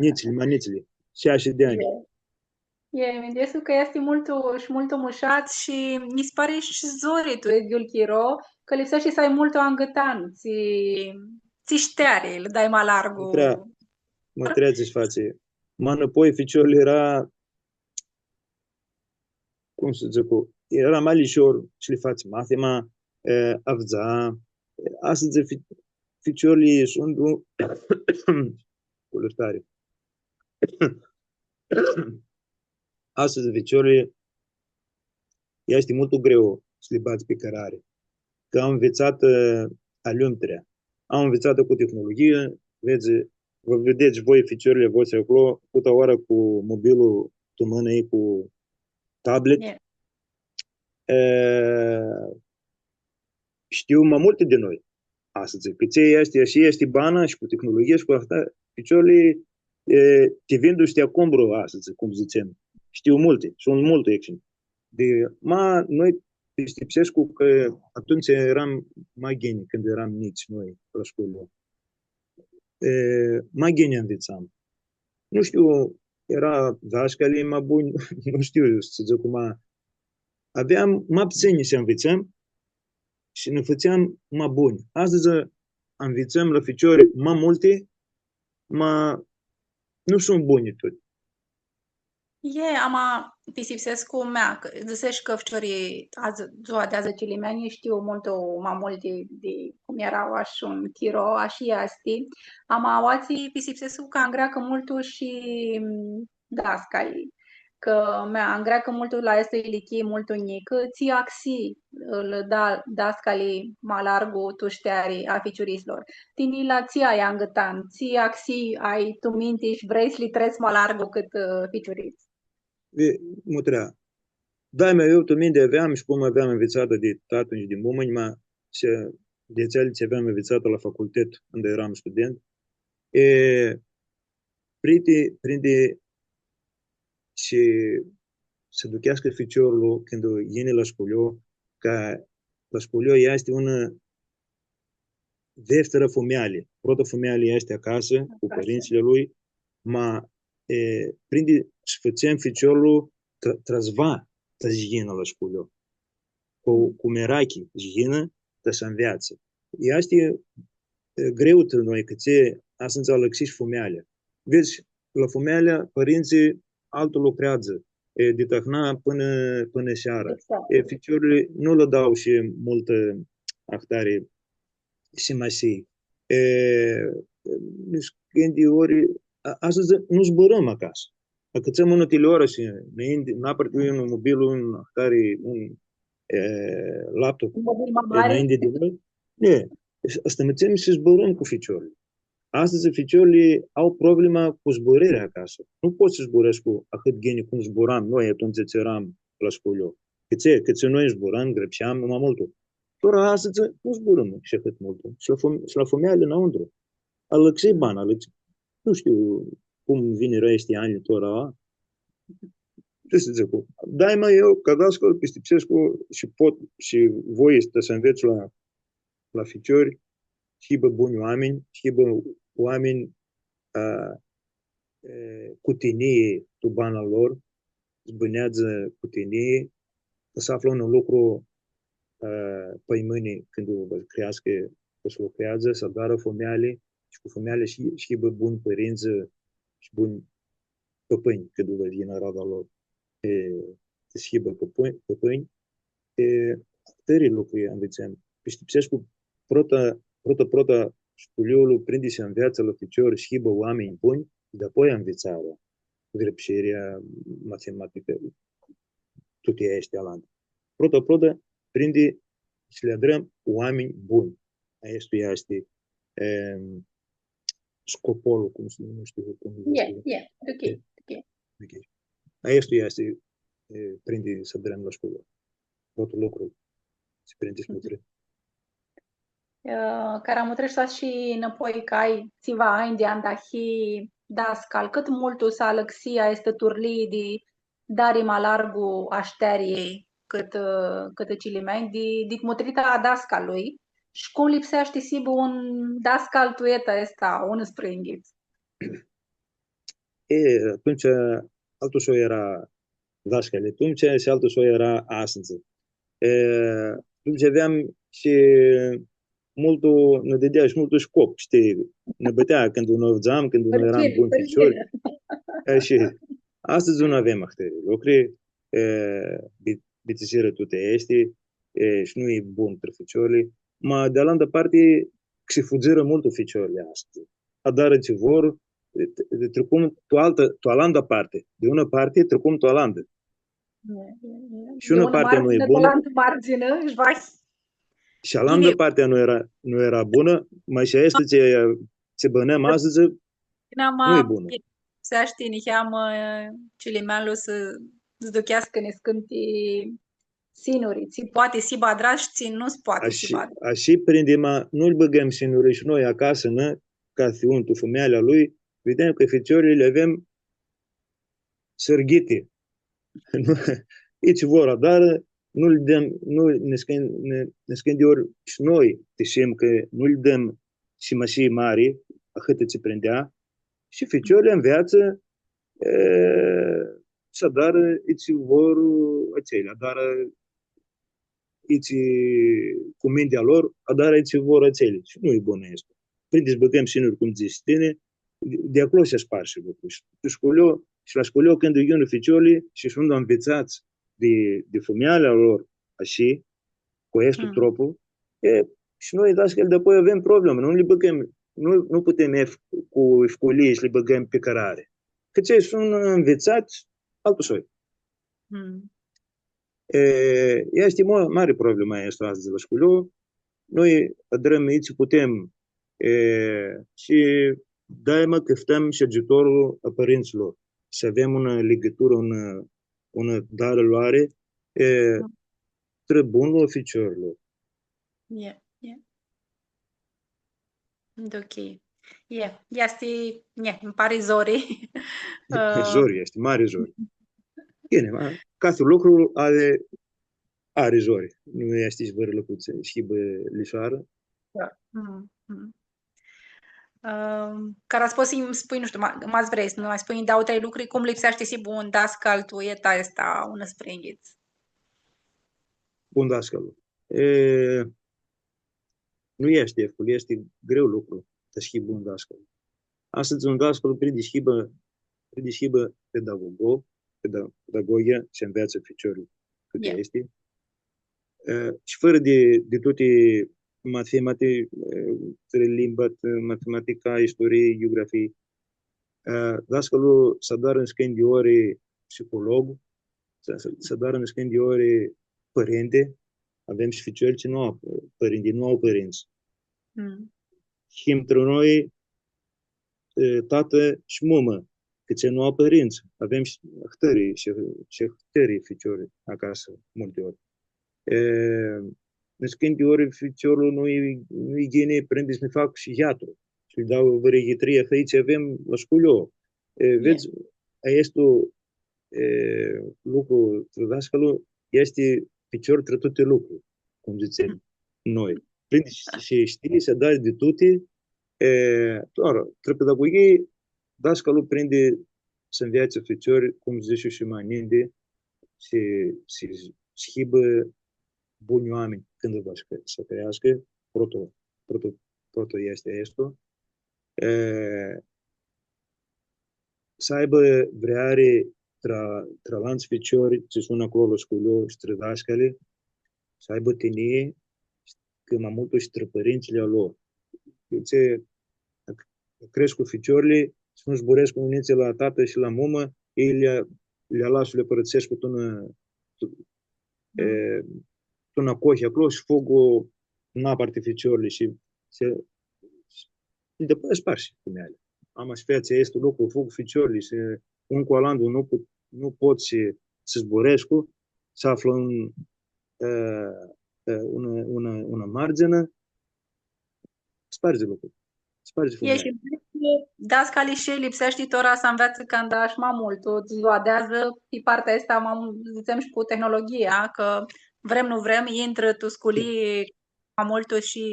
Njitsli, ma njitsli. Shasi di anj. E. E, minduescu cã easti multu, shi multu mushat shi nji si pari shi zori tu idyiul chiro, cã lipseashti s-ai multu angãtan, tsi, tsi shteari, lã dai ma largu. Mutrea, mutrea tsi s-fatsi. Ma nãpoi ficiorlu eara, cum s-dzãc, eara ma lishor s-lji fatsi mathima, e, avdza, e, astãdz fi-, ficiorlji suntu, cu ljirtari. Astãdz ficiorlji easti multu greu s-li badz pi cãrari, cã au nvitsatã, ã, aliumtrea. Au nvitsatã cu tehnologhii, vedz, vã videts voi ficiorlji a voshtri aclo, tutã oara cu mobilul tu mãnã, e cu tablet. E. E, shtiu ma multi di noi. Astãdz, cã tsi easti, ashi easti bana shi cu tehnologhia shi cu ahtã, ficiorlji, e, ti vindu shi ti acumbru, astãdz, cum dzãtsem. Shtiu multi, suntu multi action. Di, ma, noi pistipsescu cã atumtsea earam ma ghini, cãndu earam njits noi, la sculii. E, ma ghini anvitsam. Nu shtiu, eara dascalji ma bunj, nu shtiu, s-dzãc cum, aveam ma ptsãni s-anvitsãm shi nã fãtseam ma bunj. Astãdz anvitsãm la ficiori ma multi, ma nu suntu bunj tuti. E, ama, pistipsescu mea, cã dzãseshi cã ficiorlji adzã, dzua di adzã cilimeanj shtiu multu ma multi di, di cum eara ashi un chiro, ashi easti. Ama aoatsi pistipsescu cã angreacã multu shi, m, dascalji. Cã mea, angreacã multu la aestã ilichii multu njicã, tsi axii lã da dascalji ma largu tu shteari a ficiuritslor. Tini la tsi ai angãtan, tsi axii ai tu minti shi vrei s-li trets ma largu cãtã, ã, ficiurits? E, mutrea. Daima eu tu minti aveam shi cum aveam nvitsatã di tatã shi di mumã, ma shi di atseali tsi aveam nvitsatã la facultet, anda earam student. E, prindi, prindi shi s-aducheascã ficiorlu cãndu yini la sculio, cã la sculio easti unã deftirã fumealji. Prota fumealji easti acasã, cu pãrintsãlj a lui, ma, e, prindi s-fãtsem ficiorlu tra-, trazva ta s-yinã la sculio. Cu, cu mirachi s-yinã ta s-anveatsã. Easti, e, greu ti noi, cã tsi, astãdz alãxi shi fumealja. Vedz, la fumealja, pãrintsãlj altu lucreadzã, e, di tahna pãnã, pãnã seara. Exact. E, ficiorlji nu lã dau shi multã ahtari simasii. E, niscãnti ori, a, astãdz nu zburãm acasã. Acãtsãm unã tiliorã shi nãinti, nã apãrti un mobil, un ahtari, un, e, laptop, un mobil ma mari, nãinti di noi. E, s-, stãmãtsem shi zburãm cu ficiorlji. Astãdz ficiorlji au problema cu zburãrea acasã. Nu pot s-zburãscu ahãt ghini cum zburam noi atumtsea tsi earam la sculio. Cãtse, cãtse noi zburam, grãpseam, ma multu. Tora astãdz nu zburãm shi ahãt multu. Shi la fum-, shi la fumealji nãuntru. Alãxi bana, alãxi. Nu shtiu cum vinirã aeshti anj tora. Tsi s-dzãc, daima eu, ca dascal, pistipsescu shi pot shi voi s-, s-anvets la, la ficiori, s-hibã bunj oaminj, s-hibã oaminj, a, e, cu tinjii tu bana lor, s-bãneadzã cu tinjii, cã s-aflã un lucru, a, pãimãni, cãndu va creascã, cã s-lucreadzã, s-adarã fumealji, shi cu fumealji shi, s-hibã bunj pãrintsã shi bunj pãpãnj, cãndu va yinã arada lor. E, s-hibã pãpãnj, pãpãnj, e, tãri lucri anvitsãm. Pistipsescu, prota, prota, prota, sculiulu prindi s-anveatsã la ficiori s-hibã oaminj bunj, dapoaia anvitsarea, grãpsirea, mathimatica, tuti aesti alanti. Prota, prota, prindi s-li adrãm oaminj bunj. Aestu easti, em, scopul, cum s-, nu shtiu cum s-dzãc. E, e, ok, ok. Ok. Aestu easti, e, prindi s-adrãm la sculio. Protlu lucru, tsi prindi s-mutri. Ã, cara mutreshtsã shi nãpoi cã ai tsiva anj di anda hii dascal, cãt multu s-alãxi aestã turlii di dari ma largu a shteariljei cãtã, ã, cãtã cilimeanj di, di mutrita a dascalui shi cum lipseashti s-hibã un dascal tu eta aestã unãsprãyinghits. E, atumtsea, altu soi eara dascali atumtsea shi altu soi eara astãdz. E, atumtsea aveam shi multu, nã dãdea shi multu scop, shtii, nã bãtea cãndu nu avdzam, cãndu nu earam buni ficiori. E, shi astãdz nu avem ahtãri lucri, e, bi-, bitisirã tuti aesti, e, shi nu e bun trã ficiorlji. Ma di alantã parti, xi fudzirã multu ficiorlji astãdz. Adarã tsi vor, e, e, tricum tu altã, tu alantã parti. Di unã parti, tricum tu alantã. E, e, e. Shi unã parti nu e bunã. Di unã mardzinã tu alantã mardzinã, shi va. Shi alantã parti nu eara, nu eara bunã, ma shi aestã tsi, tsi bãnãm astãdz, nu e bunã. Lipseashti niheamã cilimeanlu s-, s-ducheascã niscãnti sinuri, tsi poati s-hibã adrat shi tsi nu s-poati s-hibã adrat. Ashi, ashi prindi ma nu-lj bãgãm sinuri shi noi acasã, nã, cathi un tu fumealja lui, videm cã ficiorlji li avem sãrghiti. Nu, itsi vor adarã, nu-lj dãm, nu, niscãn-, ni-, niscãnti ori shi noi tãshim cã nu-lj dãm simasii mari, ahãtã tsi prindea, shi ficiorlji nveatsã, e, s-adarã itsi vor atselj, adarã itsi cu mintea lor, adarã itsi vor atselj. Shi nu e bunã aestã. Prindi s-bãgãm sinuri, cum dzãts tini, di, di aclo s-sparsi lucrul. Shi tu sculio, shi la sculio, cãndu yinu ficiorlji shi suntu nvitsats di, di fumealja lor, ashi, cu aestu tropu, e, shi noi, dascalji, dapoi avem problemã. Nu li bãgãm, nu, nu putem ef-, cu efculii s-li bãgãm pi cãrari. Cã tsi suntu nvitsats, altu soi. E, easti ma-, mari problemã aestã astãdz la sculio. Noi adrãm itsi putem, e, shi daima cãftãm shi agiutorlu a pãrintsãlor. S-avem unã ligãturã, unã, unã dare-loari, e, trã bunlu a ficiorlor. E, e. Ok. E, easti, e, nji pari zori. Ã, zori easti, mari zori. Ghini, ma, cathi lucru ari, ari zori. Nu easti shi vãrã lucru tsi s-hibã lishoarã. Da. Mm, mm. Ãm, cara s-pots s-nji spunj, nu shtiu, ma, ma s-vrei s-nji ma spunj dauã, trei lucri, cum lipseashti s-hibã un dascal tu eta aestã unãsprãyinghits? Bun dascal. E, nu easti efcul, easti greu lucru, ta s-hii bun dascal. Astãdz un dascal prindi s-hibã, prindi s-hibã pedagogo, peda-, pedagoghia, s-nveatsã ficiorlji cãt easti. E, shi fãrã di, di tuti matemati-, e, limba, matematica, istorie, gheografie, e, dascalu s-adarã niscãnti ori psiholog, s-, s-adarã niscãnti ori pãrinti, avem shi ficiori tsi nu au pãrinti, nu au pãrintsã. Mm. Him trã noi, e, tatã shi mumã, cã tsi nu au pãrintsã, avem shi ahtãri, shi, shi ahtãri ficiori acasã, multi ori. E, niscãnti ori ficiorlu nu-i, nu-i ghini, prindi s-mi fac shi yeatru. Shi-lj dau vãrã yitrii, ahãt tsi avem la sculio. E, vedz, aestu, e, lucru, dascalu easti ficior trã tuti lucri, cum dzãtsem noi. Prindi s-, s-shtii, s-adari di tuti, e, doar, trã pedagoghii, dascalu prindi s-nveatsã ficiori, cum dzãsh shi ma ninti, s-, s-, s-hibã bunj oaminj cãndu va s-, s-creascã, proto, proto, proto easti aestu. E, s-aibã vreari tra, tra alantsã ficiori, tsi suntu aclo la sculio shi trã dascalji, s-aibã tinjii, cã ma multu shi trã pãrintsãlj a lor. Cã tsi, crescu ficiorlji, s-nu zburãscu nitsi la tatã shi la mumã, elj li, li alasã, li pãrãtsescu tu unã, tu, e, tu unã cohi aclo shi fug naparti ficiorlji shi, shi, Shi dapoaia sparsi fumealja. Ama s-featsi aestu lucru, fug ficiorlji, s-, un cu alantu nu pu-, nu pot s-, s-zburãscu, s-aflã un, ã, ã, unã, unã, unã mardzinã, sparsi lucru. Sparsi fumealja. Shi dascalji shi lipseashti tora s-anveatsã canda shi ma multu, dzãc, adeadzã, pi partea aestã, ma mu-, dzãtsem, shi cu tehnologia, cã vrem, nu vrem, intrã tu sculii ma multu shi,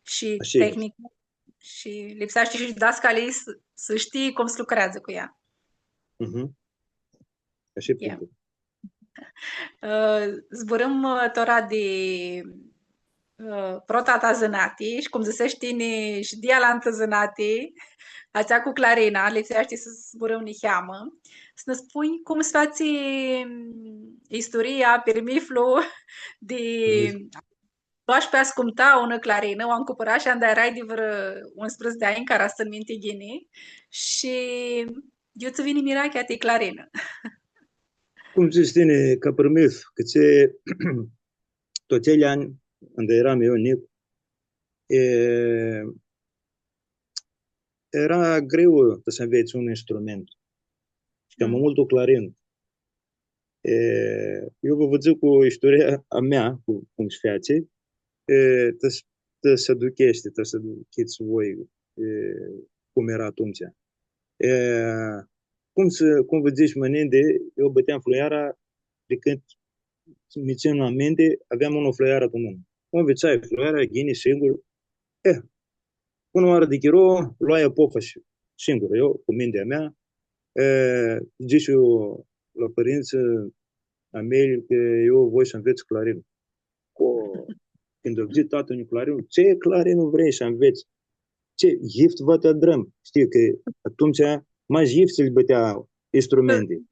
shi tehnicã. Shi lipseashti shi dascalji s-, s-shtii cum s-lucreadzã cu ea. Mhm. Ashi e. Ã, zburãm, ã, tora di, ã, prota ta zãnati shi, cum dzãsesh tini, shi di alantã zãnati, atsea cu clarina, lipseashti s-zburãm niheamã. S-nã spunj cum s-featsi, mm, isturia, pirmithlu di loash pi ascumta unã clarinã, u ancupãrash anda earai di vãrã unsprãdzatsi di anj, cara s-tsãn minti ghini, shi iu tsã vini mirachea ti clarinã. Cum dzãts tini, ca pirmith, cã tsi, tu atselj anj, anda earam eu njic, e, eara greu ta s-anvets un instrument. Shi cama multu clarin. E, eu vã dzãc cu isturia a mea, cu, cum s-featsi, e, ta s-, ta s-aducheshti, ta s-aduchits voi, e, cum eara atumtsea. E, cum s-, cum vã dzãsh ma ninti, eu bãteam fluiara di cãndu mi tsãn aminti, aveam unã fluiarã tu mãnã. U nvitsai fluiara, ghini, singur. E, unã oarã di chiro, loai apofasi, singur, eu, cu mintea mea, e, dzãsiu la pãrintsã a mei cã eu voi s-anvets clarinã. Co, cãndu avdzãi tatã-nju clarinã, tsi clarinã vrei s-anvets? Tsi, ift va ti adrãm. Shtii cã atumtsea ma ift s-li bãtea instrumenti.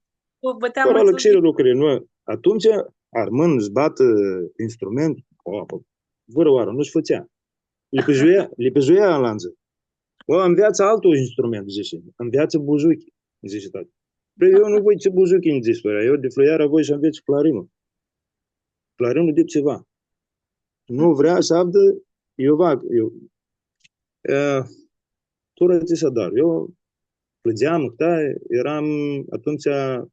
Tora alãxirã lucrurli, nu? Atumtsea, armãn s-batã instrument, o, vãrã oarã, nu s-fãtsea. Li pizuea, li pizuea alantsã. O, anveatsã altu instrument, dzãsi. Anveatsã buzuchi, dzãsi tati. Pãi, eu nu voi tsi buzuchi, nji dzãsi, eu di fluiarã voi s-anvets clarinã. Clarinã di tsiva. Nu vrea s-avdã, eu va, eu. E, tora tsi s-adar. Eu plãdzeam, cã earam atumtsea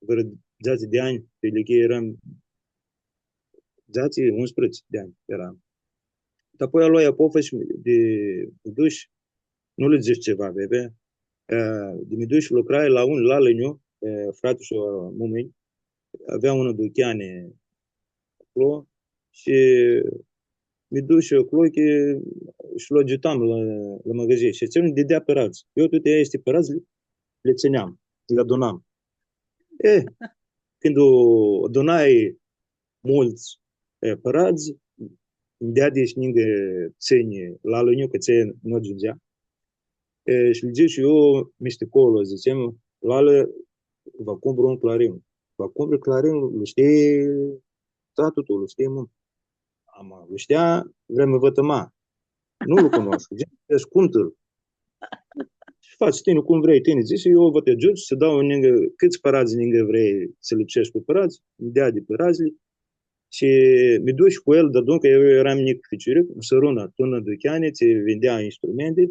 vãrã dzatsi di anj, pi ilichii earam dzatsi, unsprãdzatsi di anj earam. Dapoaia loai apofasi di mi dush, nu lã dzãsh tsiva, veve, e, di mi dush lucrai la un, la lãnã, e, frati-su a mumã-nj, avea unã ducheani aclo shi mi dush aclo, cã, shi lu agiutam la, la magazin. Shi atsel nji dãdea pãradz. Eu tuti aesti pãradz li, li tsãneam, li adunam. E, cãndu adunai multsã, e, pãradz, nj-deadi shi ningã tsãnj, lalã-nju, cã tsi nu agiundzea. E, shi lji dzãsh eu, misticolu, dzãtsem, lalã, va cumpãr un clarin. Va cumpãr clarin, lu shtii, tatã, tu lu shtii, mã. Ama lu shtea, vrea s-mi vãtãma. Nu lu cunoscu. Dzãsi, cum tu? Shi fats tini cum vrei tini, dzãsi, eu va ti agiut, s-dau ningã, cãts pãradz ningã vrei s-lipsescu pãradz, nj-deadi pãradzli. Shi mi dush cu el, deadun cã eu earam njic ficiuric, ãn Sãruna, tu unã ducheani, tsi vindea instrumenti,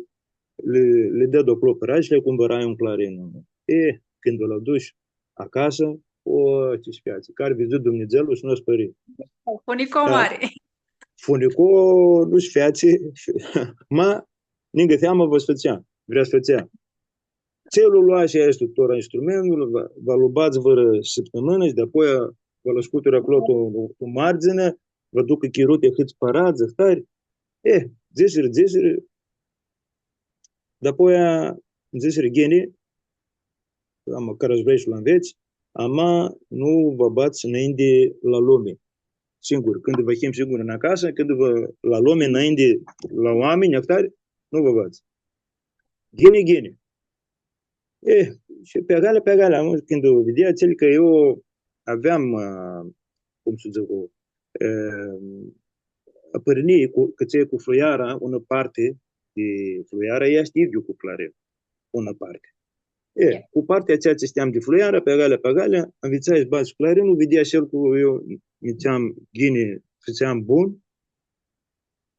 li, li dedu aclo pãradzli, li cumpãrai un clarin. E, cãndu lu dush acasã, o, tsi s-featsi, cari vidzu Dumnidzãlu shi nu s-pãri. Funico mari. Funico nu s-featsi, ma ningã theamã va s-fãtsea, vrea s-fãtsea. Tsi lu loash aestu tora instrumentul, va, va lu badz vãrã sãptãmãnã shi dapoaia va lu scuturi aclo tu, tu mardzinã, va ducã chiruti ahãts pãradz, ahtari. E, dzãsirã, dzãsirã, dapoaia dzãsirã, ghini, ama, cara s-vrei s-lu anvets, ama nu va badz nãinti la lumi. Singur, cãndu va him singur tu casã, cãndu va la lumi nãinti la oaminj, ahtari, nu va badz. Ghini, ghini. E, shi pi agalea, pi agalea, mã, cãndu videa atsel cã eu aveam, ã, cum s-dzãc, ã, apãrnii cu, cã tsi cu fluiara, unã parti di fluiara easti idyiu cu clarin, unã parti. E, cu partea atsea tsi shteam di fluiara, pi agalea, pi agalea, anvitsai s-bat clarinlu, videa shi el cã eu nji fãtseam ghini, fãtseam bun,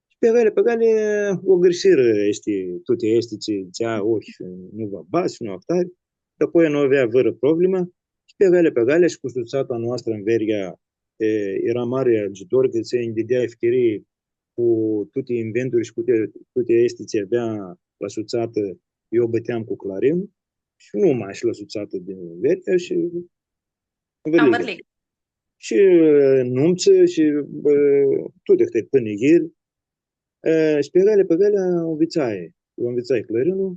shi Pi agalea, pi agalea, u agãrsirã aesti, tuti aesti, tsi, tsi, a, ohi, nu va bats, nu ahtari. Dapoaia nu avea vãrã problemã. Shi pi agalea, pi agalea, shi cu sutsata a noastrã tu Veryea, e, eara mari agiutor, cã tsi nj-dãdea efchirii cu tuti inventuri shi cu tuti, tuti aesti tsi avea la sutsatã, eu bãteam cu clarinlu shi nu mash la sutsatã di Veryea shi Amãrliga. Shi, ã, numtsã shi, ã, tuti ahtãri, pãnighiri. Ã, shi pi agalea, pi agalea, u nvitsai, u nvitsai clarinlu.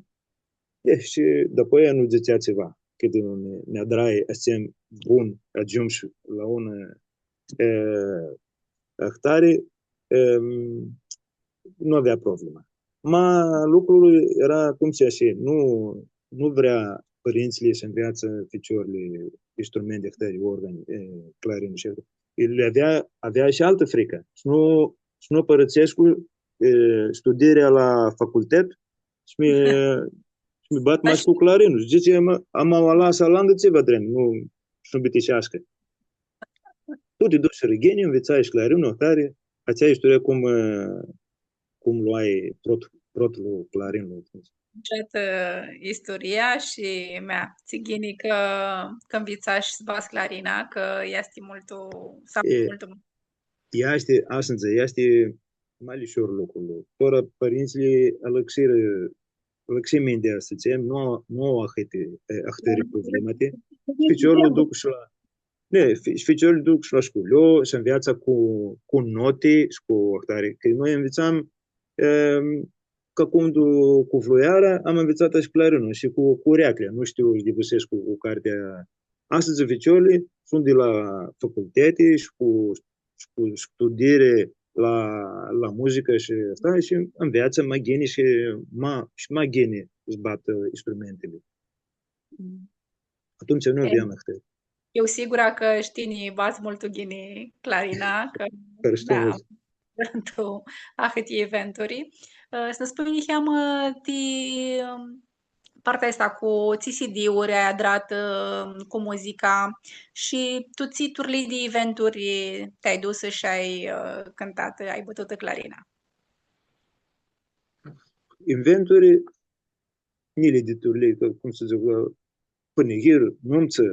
E, shi dapoaia nu dzãtsea tsiva. Cãt mi, mi adrai, atsem bun, agiumshu la unã, ã, ahtari, ã, nu avea problemã. Ma lucrul eara cum tsi ashi, nu, nu vrea pãrintsãlji s-nveatsã ficiorlji instrumenti ahtãri, organi, e, clarinlu shi ahtãri. El avea, avea shi altã fricã. S-nu, s-nu pãrãtsescu, e, studierea la facultet, s-mi, s-mi bat mash cu clarinlu. Dzãtsi, ama, ama u alas alantã, tsi va dren, nu, s-nu bitiseascã. Tuti dusirã ghini, nvitsai shi clarinlu, ahtari, atsea isturia cum, e, cum loai prot-, protlu clarinlu. Nceatã isturia shi mea, tsi ghini cã, cã nvitsash s-bats clarina, cã easti multu, s-, e, multu. Easti, ashi dzãc, easti ma lishor lucrul. Tora pãrintsãlji alãxirã, alãxi mintea, s-dzãtsem, nu, nu au ahãti, e, ahtãri problemati. Ficiorlu duc shi la Ne, fi-, ficiorlji duc shi la sculio, s-nveatsã cu, cu noti shi cu ahtari. Cã noi nvitsam, em, ca cum tu, cu fluiara, am nvitsatã shi clarinlu shi cu, cu ureaclea. Nu shtiu s-ghivãsescu cu, cu cartea. Astãdz ficiorlji suntu di la faculteti shi cu, shi cu studiere la, la muzicã shi ahtari shi nveatsã ma ghini shi ma, shi ma ghini s-batã instrumentili. Mm. Atumtsea nu aveam ahtãri. Eu sigura cã shi tini bats multu ghini clarina, cã, da, tu ahãti eventuri. Ã, s-nã spunj niheamã ti, ãm, partea aestã cu tsi C D-uri ai adratã, ãm, cu muzica shi tu tsi turlii di eventuri ti-ai dusã shi ai, ã, cãntatã, ai bãtutã clarina? Eventuri, njilji di turlii, cã, cum s-dzãc, ã, pãnighiri, numtsã,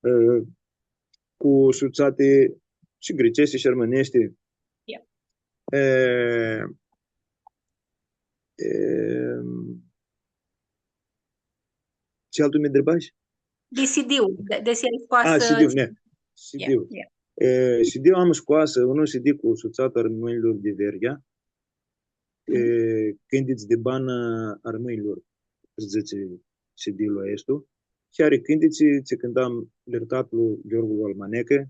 ã, cu sutsati shi gritseshti shi armãneshti. Ia. E, e, tsi altu mi ntribash? Di C D-ul, di, di s-ai scoasã. A, C D-ul, ne. Ia, C D-ul. Ia. E, C D-ul am scoasã, un C D cu sutsata armãnjlor di Veryea. Mhm. E, cãntitsi di banã armãnjlor, s-dzãtsi C D-ul aestu. Shi ari cãntitsi tsi cãntam ljirtatlu Gheorghilu al Manecã.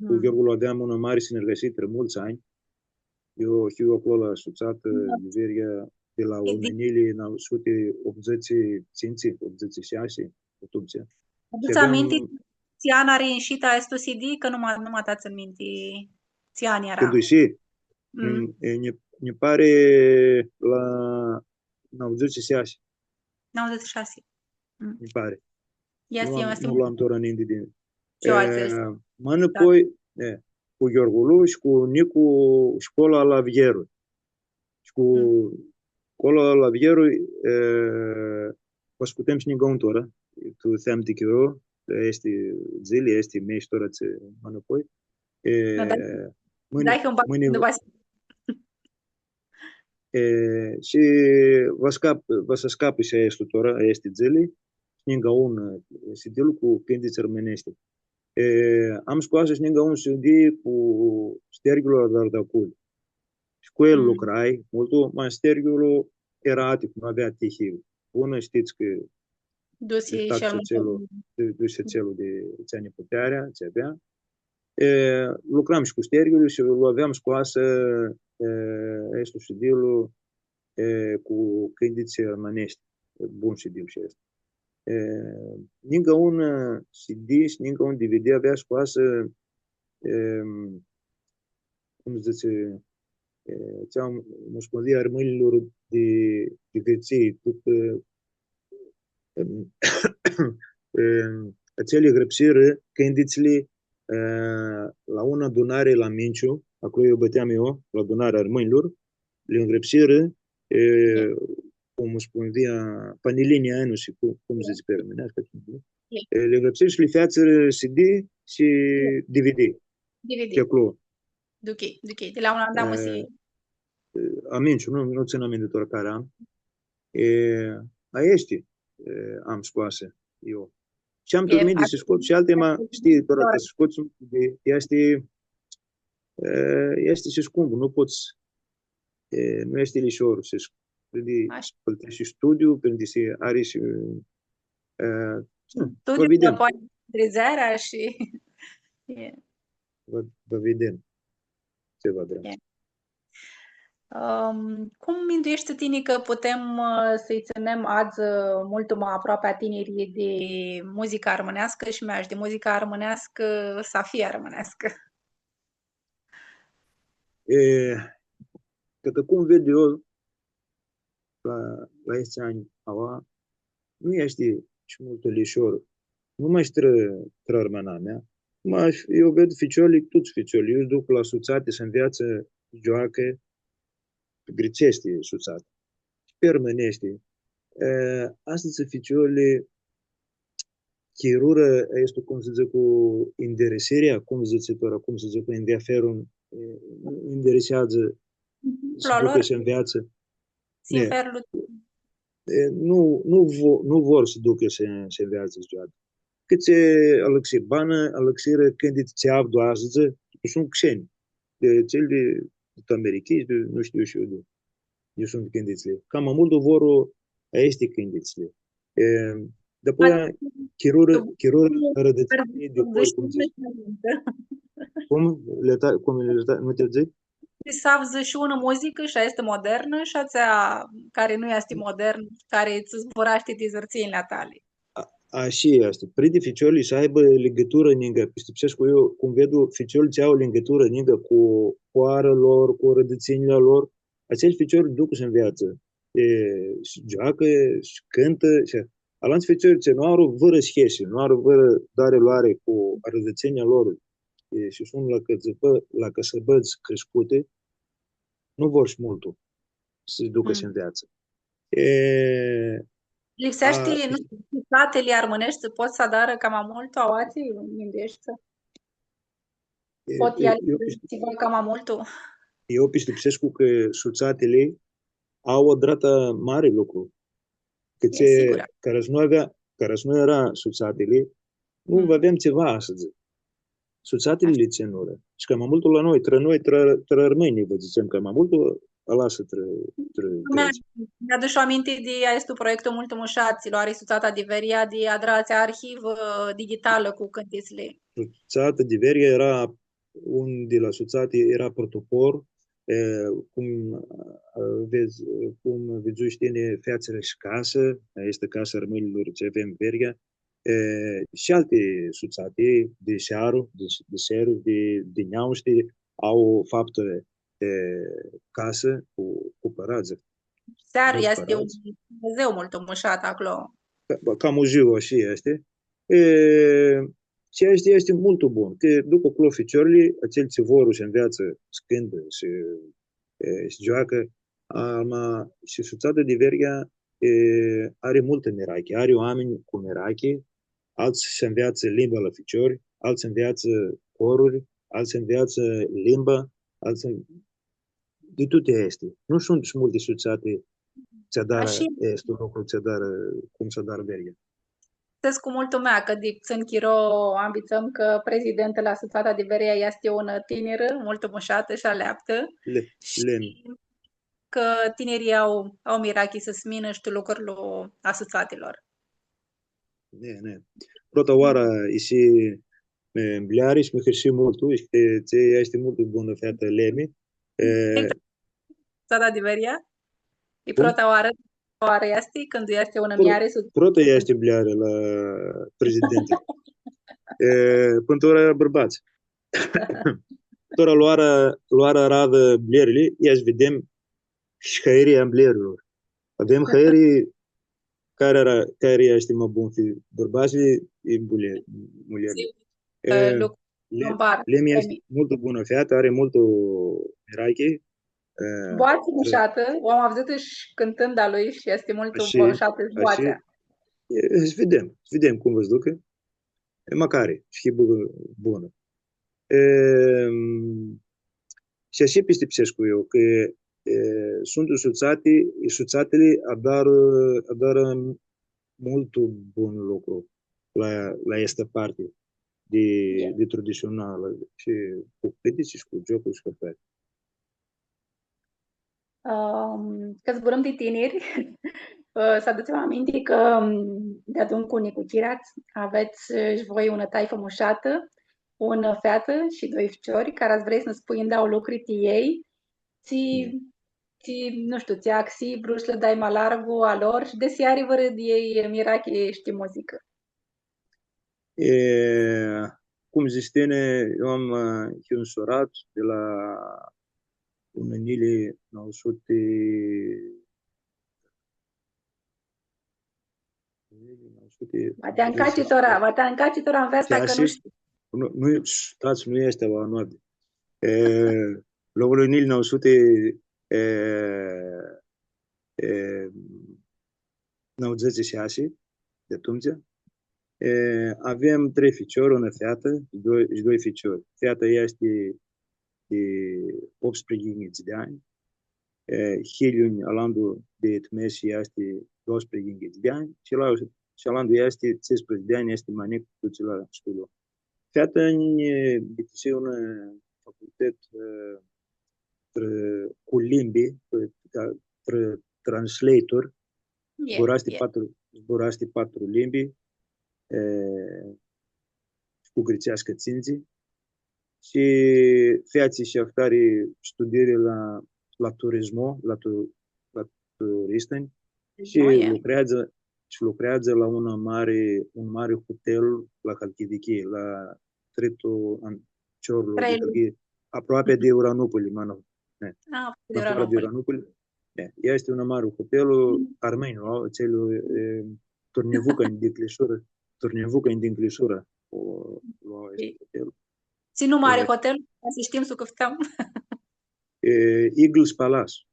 Cu, mhm, Gheorghilu aveam unã mari sinirgasii trã multsã anj. Eu hiu aclo la sutsatã, da, di Veryea, di la, e, di unã njilji nauã suti optudzãtsi tsintsi, optudzãtsi shasi, atumtsea. Aduts aminti tsi an ari inshitã aestu C D? Cã nu ma, nu ma tsãn minti tsi an eara. Cãndu ishi? Mm. Mm, e, nji, nji pari la nauãdzãtsi shasi. Nauãdzãtsi shasi. Mm. Nji pari. Ia, nu am, nu lu am tora ninti di, e, ma nãpoi, e, cu Gheorghulu shi cu Nicu, Scola la Vierui. Shi cu, mm, Scola la Vierui, e, va s-putem shi ningã un tora, tu theam di chiro, easti dzãli, easti mesh tora tsi ma nãpoi. E, da, da. Mãni, da, mãni, e, shi va scap-, va s-scapã shi aestu tora, aesti dzãli, ningã un, e, C D-lu cu cãntitsi armãneshti. E, am scoasã shi ningã un C D cu Sterghilu Dardaculi. Shi cu el, mm, lucrai multu, ma Sterghilu eara atic, nu avea tihi bunã, shtits cã dusi shi el, du-, dusi tselul di tsi ani putearea, tsi avea. E, lucram shi cu Sterghilu shi lu aveam scoasã, e, aestu C D-lu, e, cu cãntitsi armãneshti. Bun C D-lu shi aestu. E, ningã un, e, C D shi ningã un D V D avea scoasã, e, cum dzãtsi, e, tsi am, muscovia armãnjlor di, di Gãrtsii, tut, e, em, em, atselj grãpsirã cãntitsli, e, la unã adunari la Minciu, aclo iu bãteam eu, la adunarea armãnjlor, li ngrãpsirã, e, cum u spunea, panelini, ai, nu shtiu cum, cum dzãtsi pi armãneascã, e, li ngrãpsirã shi li featsirã C D shi D V D. D V D. Ti aclo. Ok, ok. Di la un an, da, mã, e, si. E, aminti, nu, nu tsãn aminti tora cari an. E, aesti, e, am scoasã eu. Shi am tu minti s-scot shi alti, ma, shtii, tora ca s-scots, di, easti, e, easti shi scumpu, nu pots, e, nu easti lishor s-, prindi, plãteshti studiu, prindi s-ari shi, e, va videm. Studiu, apoi andridzearea shi, e. Va, va videm tsi va adrãm. E. Ãm, cum mindueshti tini cã putem, ã, s-lji tsãnem adzã, ã, multu ma aproapi a tinirlji di muzica armãneascã shi mash di muzica armãneascã, s-fii armãneascã? E, cãtã cum ved eu, la, la aeshti anj, aua, nu easti shi multu lishor. Nu mash trã, trã armãnamea, ma eu ved ficiorlji, tuts ficiorlji, iu s-duc la sutsati, s-nveatsã, s-gioacã, gritseshti sutsata. Shi pi armãneashti. E, astãdz ficiorlji chirurã, easti, cum s-dzãc, cu interesarea, cum dzãtsi tora, cum s-dzãc, cu endiaferul, e, intereseadzã s-ducã s-nveatsã. Sinferlu. E, nu, nu vo-, nu vor s-ducã s-, s-nveatsã s-gioacã. Cãtse alãxi banã, alãxirã cãntitsi tsi avdu astãdz, cã suntu xeni. Di atseali di, di Americhii, di, nu shtiu shi eu di, di iu suntu cãntitsli. Cama multu vor aesti cãntitsli. E, dapoaia chirurã, chirurã arãdãtsinjli di cori, cum dzãts. Cum? Li ta-, cum li ta-, nu ti dzãc? Shi s-avdzã shi unã muzicã, shi aestã easti modernã, shi atsea cari nu easti modernã, cari tsã zburashti di arãdãtsinjli a tali. A, ashi easti. Prindi ficiorlji s-aibã ligãturã ningã, pistipsescu eu, cum ved ficiorlji tsi au ligãturã ningã cu hoara lor, cu arãdãtsinjli a lor, atselj ficiori duc s-nveatsã, e, s-gioacã, s-cãntã, shi alantsã ficiori tsi nu au vãrã schesi, nu au vãrã dari-loari cu arãdãtsinjli a lor, e, shi suntu la cãsãbã-, la cãsãbãdz criscuti, nu vor shi multu s-ducã s-nveatsã. E, lipseashti, a, nu shtiu, sutsatili armãneshti pot s-adarã cama multu, aoatsi, mindueshti? E, pot e, eali eu pist-, tsiva cama multu? Eu pistipsescu cã sutsatili au adratã mari lucru. Cã tsi, sigur, cara s-nu avea, cara s-nu eara sutsatili, nu avem tsiva astãdz. Sutsatili li tsãnurã. Shi cama multu la noi, trã noi, trã, trã armãnj, va dzãtsem, cama multu alasã trã, trã, trã. Mi-adush aminti di aestu proiectu multu mushat, tsi loari Sutsata di Veria di adrarea arhivã digitalã cu cãntitsli. Sutsata di Veria eara un di la sutsati, eara protopor, e, cum, e, vedz, cum vidzushi tini, featsirã shi casã, aestã casã armãnjlor tsi avem Veria, e, shi alti sutsati di Searu, di, di Seru, di, di Neaushti, au faptã, e, casã cu, cu pãradz. Searu easti un muzeu multu mushat aclo. Ca, ca muzeu, ashi easti. E, shi easti, easti multu bun, cã duc aclo ficiorlji, atselj tsi vor s-nveatsã s-cãntã, s-, e, s-gioacã, ama shi Sutsata di Veria, e, ari multã mirachi, ari oaminj cu mirachi, altsã s-nveatsã limba la ficiori, altsã s-nveatsã coruri, altsã s-nveatsã limba, altsã di tuti aesti. Nu suntu shi multi sutsati tsi adarã aestu lucru, tsi adarã, cum s-adarã Veria. Sescu multu mea, cã di putsãn chiro anvitsãm cã prezidentã la Sutsata di Veria easti unã tinirã, multu mushatã shi aleaptã. Le-, shi Leni. Cã tinirlji au, au mirachi s-minã shi tu lucrul a sutsatilor. Ne, ne. Prota oarã isi, e, mbljari shi mi hãrsii multu, shi cã tsi easti multu bunã featã, Leni. E, Sutsata di Veria? E prota oarã, oarã easti, cãndu easti unã mljari, prota easti mbljari la prezidenti. E, pãnã tora eara bãrbats. Tora loarã, loarã aradã mljerli, ia s-videm shi hãiri a mljerilor. Avem hãiri, cari eara, cari easti ma bun, fi bãrbatslji i mulje-, muljerli. E, Lemi easti multu bunã featã, ari multu mirachi, Boatsi mushatã, u am avdzãtã shi cãntãndu a lui shi easti multu mushatã shi boatsea. E, s-videm, s-videm cum va s-ducã. E, macari, s-hibã bu-, bunã. E, shi ashi pistipsescu eu, cã, e, suntu sutsati, sutsatili adarã, adarã multu bun lucru la, la aestã parti di, di traditsionalã shi cu cãntitsi shi cu giocuri shi cu ahtari. Ãm, cã zburãm di tiniri, ã, s-adutsem aminti cã, ãm, deadun cu nicuchirats, avets, ã, shi voi unã taifã mushatã, unã featã shi doi ficiori, cara s-vrei s-nã spui ndauã lucri ti elj, tsi, tsi, nu shtiu, tsi axi vruts s-lã dai ma largu a lor shi desi ari vãrã di elj mirachi shi ti muzicã. E, cum dzãts tini, eu am, ã, hiu nsurat di la unã njilji nauã suti, unã njilji nauã suti... Va ti ancaci tora, va ti ancaci tora nveasta, cã nu shtiu. Nu, nu, stats, nu easti aua noapti. E, la unã njilji nauã suti, e, e, nauãdzãtsi shi shasi, di atumtsea. E, avem trei ficiori, unã featã shi doi, shi doi ficiori. Feata easti di optsprãyinghits di anj, e, hiljiu alantu di mesi easti doisprãyinghits di anj shi la, shi alantu easti tsisprãdzatsi di anj, easti ma njic, dusi la sculii. Feata nj-, bitisi unã facultet, e, trã, cu limbi, trã, trã translator, zburashti patru, zburashti patru limbi, e, cu gãrtseascã tsintsi, shi featsi shi ahtari studiiri la, la turismo, la tu-, la turistãnj, shi lucreadzã, shi lucreadzã la unã mari, un mari hotel la Halkidiki, la tritu an-, ciorlu di Halkidiki, aproapi di Uranupoli, ma nu, e, aproapi di Uranupoli. E, easti un mari hotel, armãnj, nu? Atsel, e, Turnivuca di Clisura, Turnivuca di Clisura, u, lu au aestu hotel. Tsi numi ari hotel? Ca s-shtim s-u cãftãm. E, Eagle's Palace.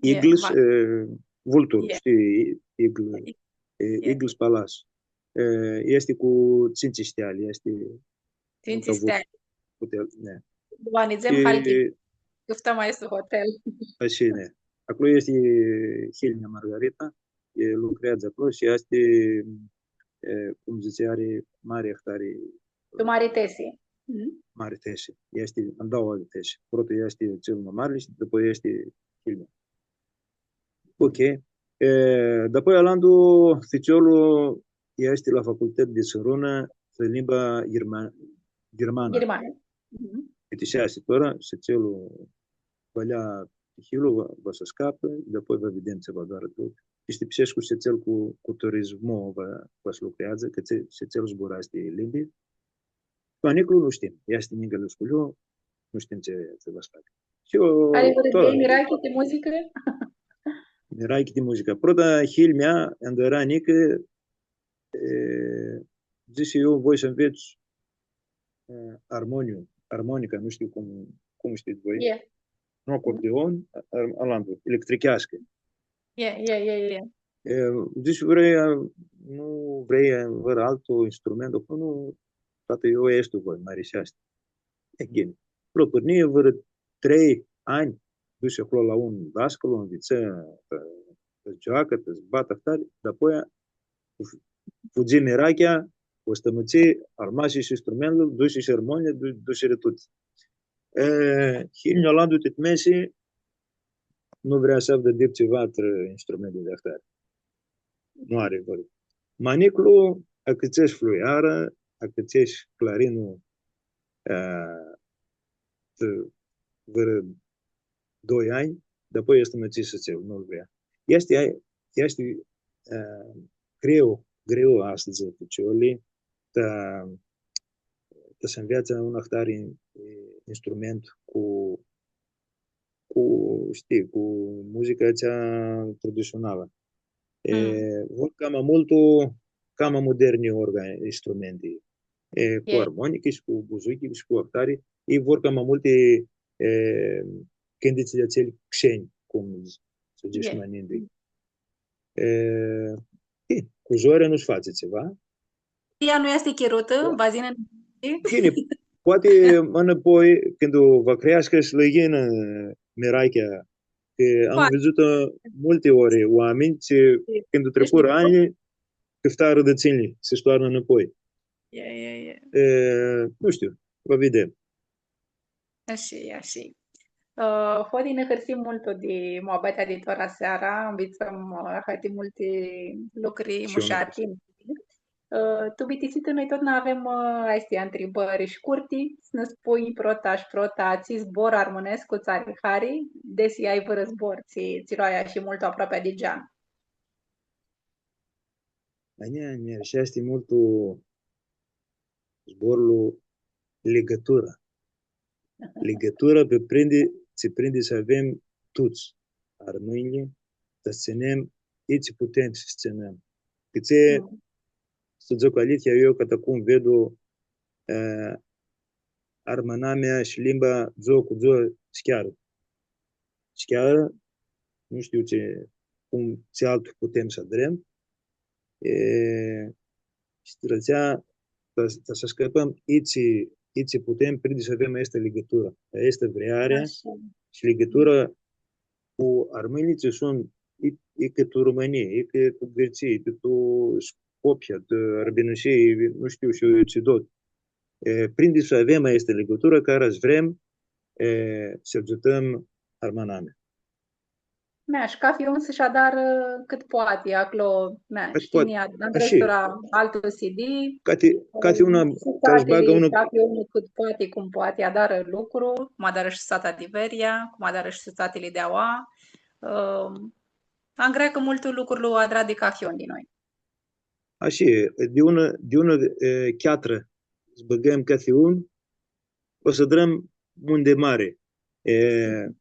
Eagle's, e, vultur, shtii, eagle, e, Eagle's Palace. E, easti cu tsintsi steali, easti tsintsi steali. Hotel, ne. Dupã nidzem, hai, cãftãm aestu hotel. Ashi, ne. Aclo easti hilj-mea Margarita, e, lucreadzã aclo shi easti, e, cum dzãtsi, ari mari ahtari. Tu mari tesi. Mhm. Mari tesi. Easti ndauã tesi. Prota easti cel ma mari shi dupã easti hilj-mea. Ok. E, dapoi alantu ficiorlu easti la facultet di Sãrunã, trã limba ghirma-, ghirmanã. Ghirmanã. Mhm. Bitisea tora, shi atsel va lja tihilul, va, va s-scapã, dapoi va videm tsi va doarã tu. Pistipsescu shi atsel cu, cu turismo va, va s-lucreadzã, cã tsi, shi atsel zburashti limbi. Ma njiclu nu shtim. Easti ningã la sculiu, nu shtim tsi, tsi va s-facã. Shi eu... Ari vãrã idei, mirachi ti muzicã? Mirachi ti muzicã. Prota, hilj-mea, anda eara njicã, e, dzãsi, eu voi s-nvets, e, armoniu, armonica, nu shtiu cum, cum shtits voi. E. Nu acordeon, a-, a-, alantu, electricheascã. E, e, e, e. E, dzãsi, vrei, a, nu vrei, a, vãrã altu instrument? Aclo nu, tati, eu aestu voi, mi ariseashti. E, ghini. Aclo pãrnii vãrã trei anj, dusi aclo la un dascal, u nvitsã, ã, s-gioacã, s-batã, ahtari, dapoia fu-, fudzi mirachea, u stãmãtsi, armasi shi instrumentul, dusi shi armonili, du-, dusirã tuti. E, hilj-nju alantu ti mesi nu vrea s-avdã dip tsiva trã instrumenti di ahtari. Nu ari vãrã. Ma njiclu acãtsesh fluiara, acãtsesh clarinlu, e, t-, vãrã doi anj, dapoia easti mãtsis atsel, nu-l vrea. Easti, easti, e, greu, greu astãdz, ficiorlji, ta, ta s-nveatsã un ahtari, e, instrument cu, cu, shtii, cu muzica atsea traditsionalã. E, vor cama multu, cama moderni orga-, instrumenti. E, cu armonichi shi cu buzuchi shi cu ahtari. Elj vor cama multi, e, cãntitsli atselj xenj, cum s-dzãtsi ma ninti. E, e, cu zorea nu s-fatsi tsiva. Ea nu easti chirutã, va s-yinã. Ghini, poati ma nãpoi, cãndu va creascã, s-lã yinã mirachea, cã am vidzutã multi ori oaminj tsi, cãndu tricurã anj, cãftarã di tsinli, s-toarnã nãpoi. E, e, e. E, nu shtiu, va videm. Ashi, ashi. Ã, Hodi, nã hãrsim multu di muabetea di tora seara, nvitsãm, ã, ahãti multi lucri mushati. Ã, tu bitisitã noi totna avem, ã, aesti ntribãri shcurti, s-nã spunj prota shi prota, tsi zbor armãnescu tsã ari hari, desi ai vãrã zbor, tsi, tsi lu ai ashi multu aproapea di gean. A njia nj-arãseashti multu zborlu ligãtura. Ligãtura pi prindi, tsi prindi s-avem tuts armãnjlji, ta s-tsãnem, itsi putem s-tsãnem. Cãtse, s-dzãc alithia, eu cata cum vedu, e, armãnamea shi limba dzuã cu dzuã s-chearã. S-chearã, nu shtiu tsi, cum, tsi altu putem s-adrãm. E, shi ti atsea, ta, ta s-ascãpãm, itsi, itsi putem, prindi s-avem aestã ligãturã, aestã vrearea shi ligãtura cu armãnjlji tsi suntu, i, i cã tu Romãnii, i cã tu Gãrtsii, i cã tu Scopia, tu Arbinusii, nu shtiu shi eu tsi dot. E, prindi s-avem aestã ligãturã, cara s-vrem, e, s-agiutãm armãnamea. Mea, shi cathi un s-shi adarã cãt poati, aclo, mea, cãt shtii, poati, ashi. Andrei Stura, altu C D, cathi, cathi una, s-bagã unã, cathi un cãt poati, cum poati, adarã lucru, cum adarã shi sutsata di Veria, cum adarã shi sutsatili di aua, ã, angreacã multu lucrul adrat di cathi un di noi. Ashi, di unã, di unã, e, cheatrã, s-bãgãm cathi un, va s-adrãm munti mari. E,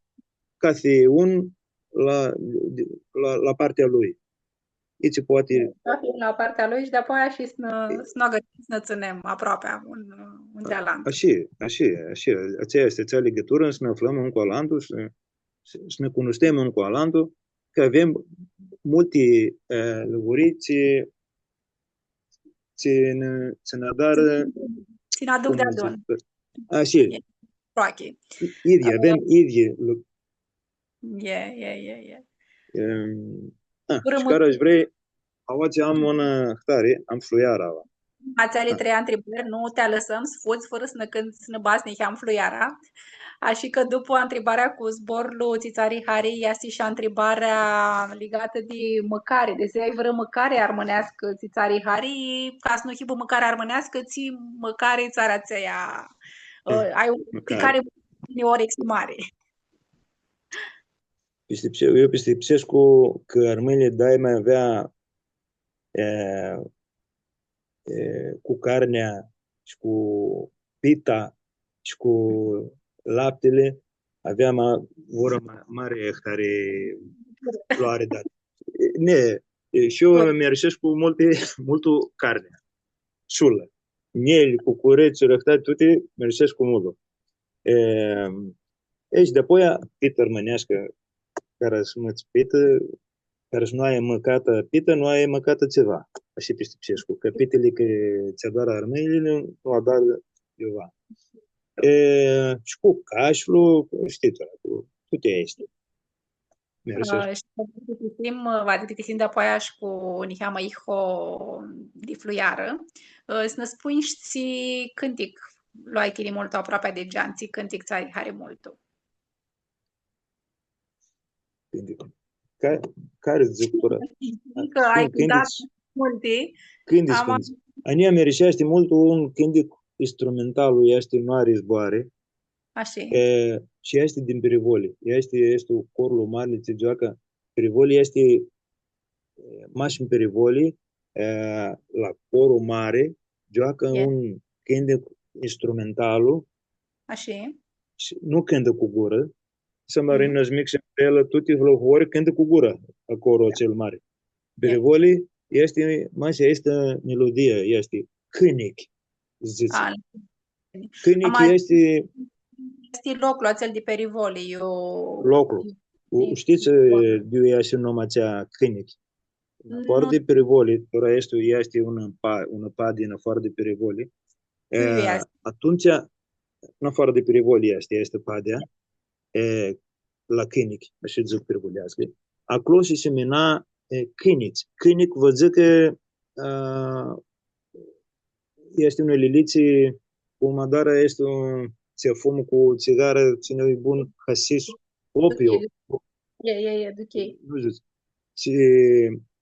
cathi un la, la, la partea lui. Itsi poati. Cathi un la partea lui shi di-apoia shi s-nã, s-nã agãrshim, s-nã tsãnem aproapea un, un di alantu. Ashi, ashi, ashi. Atsea easti, atsea ligãturã, s-nã aflãm un cu alantu, s-, s-nã cunushtem un cu alantu, cã avem multi, e, lucri tsi, tsi nã, tsi nã adarã. Tsi nã aduc deadun. Ashi. E, aproapi. Idyi, avem idyi lu-, e, e, e, e. Em, a, shi cara sh-vrei, aoatsi am unã ahtari, am fluiara aoa. Atseali trei ntribãri, nu ti alãsãm s-fudz fãrã s-nã cãnts, s-nã badz niheam fluiara. Ashi cã dupu ntribarea cu zborlu tsi tsã ari hari, easti shi ntribarea ligatã di mãcari. Desi ai vãrã mãcari armãneascã tsi tsã ari hari, ca s-nu hibã mãcari armãneascã, tsi mãcari tsã ari atsea, ã, ai un, pi cari ori exi mari. Pistipse-, eu pistipsescu cã armãnjlji daima avea, e, e, cu carnea shi cu pita shi cu laptili, avea ma-, vãrã ma-, mari ahtari loari, da. E, ne, e, shi eu mi-arisescu multi, multu carnea. Sulã. Njel, cucurets, ahtari tuti, mi-arisescu multu. E, e, shi di-apoia, pitã armãneascã, cara s-mãts pitã, cara s-nu ai mãcatã pitã, nu ai mãcatã tsiva. Ashi pistipsescu, cã pitili cã tsi adarã armãnjlji, nu adarã iuva. E, shi cu cashlu, shtii, cu tuti aesti. Ã, shi va ti pitisim, va ti pitisim di-apoia shi cu niheamã iho di fluiarã. Ã, s-nã spunj shi tsi cãntic lu ai tini multu aproapea di gean, tsi cãntic tsã ari hari multu. Cãntic. Ca-, cari dzãc tora? Cã ai cãntic, cãntic. Multi. Cãntic, cãntic. A njia mi-ariseashti multu un cãntic instrumental, easti Nu ari zboarã. Ashi. E, shi easti din Pirivoli. Easti, easti corlu mari, tsi gioacã. Pirivoli easti, e, mash tu Pirivoli, e, la corlu mari, gioacã un cãntic instrumentalu. Ashi. Shi nu cãntã cu gurã. Sãmba rinã s-mixem di el, tuti la hori cãntã cu gurã, corlu atsel mari. Pirivoli easti, mash easti melodia, easti cãntic, dzãtsi. A, cãntic easti, easti loclu atsel di Perivoli, eu... Loclu. U, di, shtits, di, di, di iu easti numa atsea Cãnichi? Afoarã di Perivoli, tora easti, easti unã pa-, unã padi afoarã di Perivoli. E, atumtsea, afoarã di Perivoli easti, easti padea, e, la Cãnichi, ashi dzãc pirivoleascã. Aclo si simina, e, cãnitsi. Cãnichi, va dzãc cã, a, easti unã lilitsi, cum adarã easti un, tsi fumã cu tsigarã, tsi nu-i bun, hasis, opiu. E, e, e, ok. Nu dzãts. Shi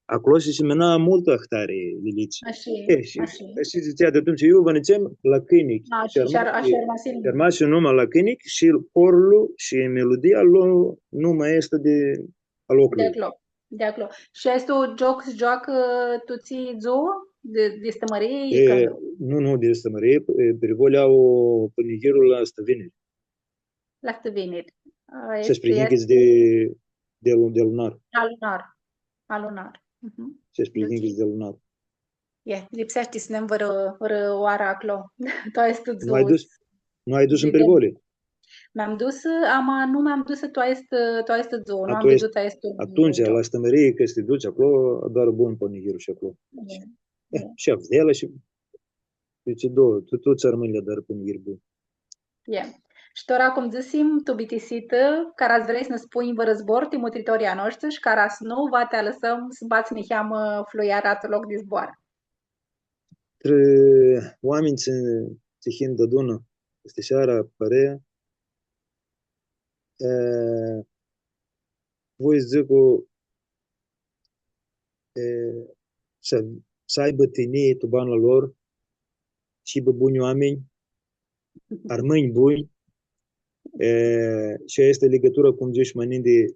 aclo si simina multu ahtari lilitsi. Ashi, e, shi, ashi. Ashi dzãtsea di atumtsea, eu va nã dutsem la Cãnichi. A, shi, shi ar-, ashi armasi. Shi armasi numa la Cãnichi shi corlu shi melodia lo numa aestã di a loclui. Di aclo. Di aclo. Shi aestu gioc s-gioacã tu tsi dzuã? Di, di Stãmãrii? E, cãndu? Nu, nu, di Stãmãrii, e, Perivolea au pãnighirlu la Stãviniri. La Stãviniri. A, easti, shasprãyinghits easti di, di alu-, di alunar. Alunar. Alunar. Mhm. Shasprãyinghits di alunar. E, lipseashti s-nã dutsem vãrã, vãrã oarã aclo. Tu aestu dzuã. Nu ai dus? Nu ai dus tu Perivoli? Mi-am dus, ama nu mi-am dus tu aestu, tu aestu dzuã, nu am vidzutã aestu. Atumtsea, la Stãmãrii, cã s-ti duts aclo, adarã bun pãnighirlu shi aclo. E, e. Shi Avdela shi, dzãtsi, doauã, tu, tuts armãnjlji adarã pãnighirlu bun. E. Shi tora, cum dzãsim, tu bitisitã, cara s-vrei s-nã spunj vãrã zbor ti mutritorlji a noshtri shi cara s-nu, va ti alãsãm s-bats niheamã fluiara tu loc di zboarã. Trã oaminj tsi, tsi him deadunã, aestã searã, parea, e, voi s-dzãc, e, s-, s-aibã tinjii tu bana lor, s-hibã bunj oaminj, armãnj bunj, e, shi aestã ligãtura, cum dzãsh ma ninti,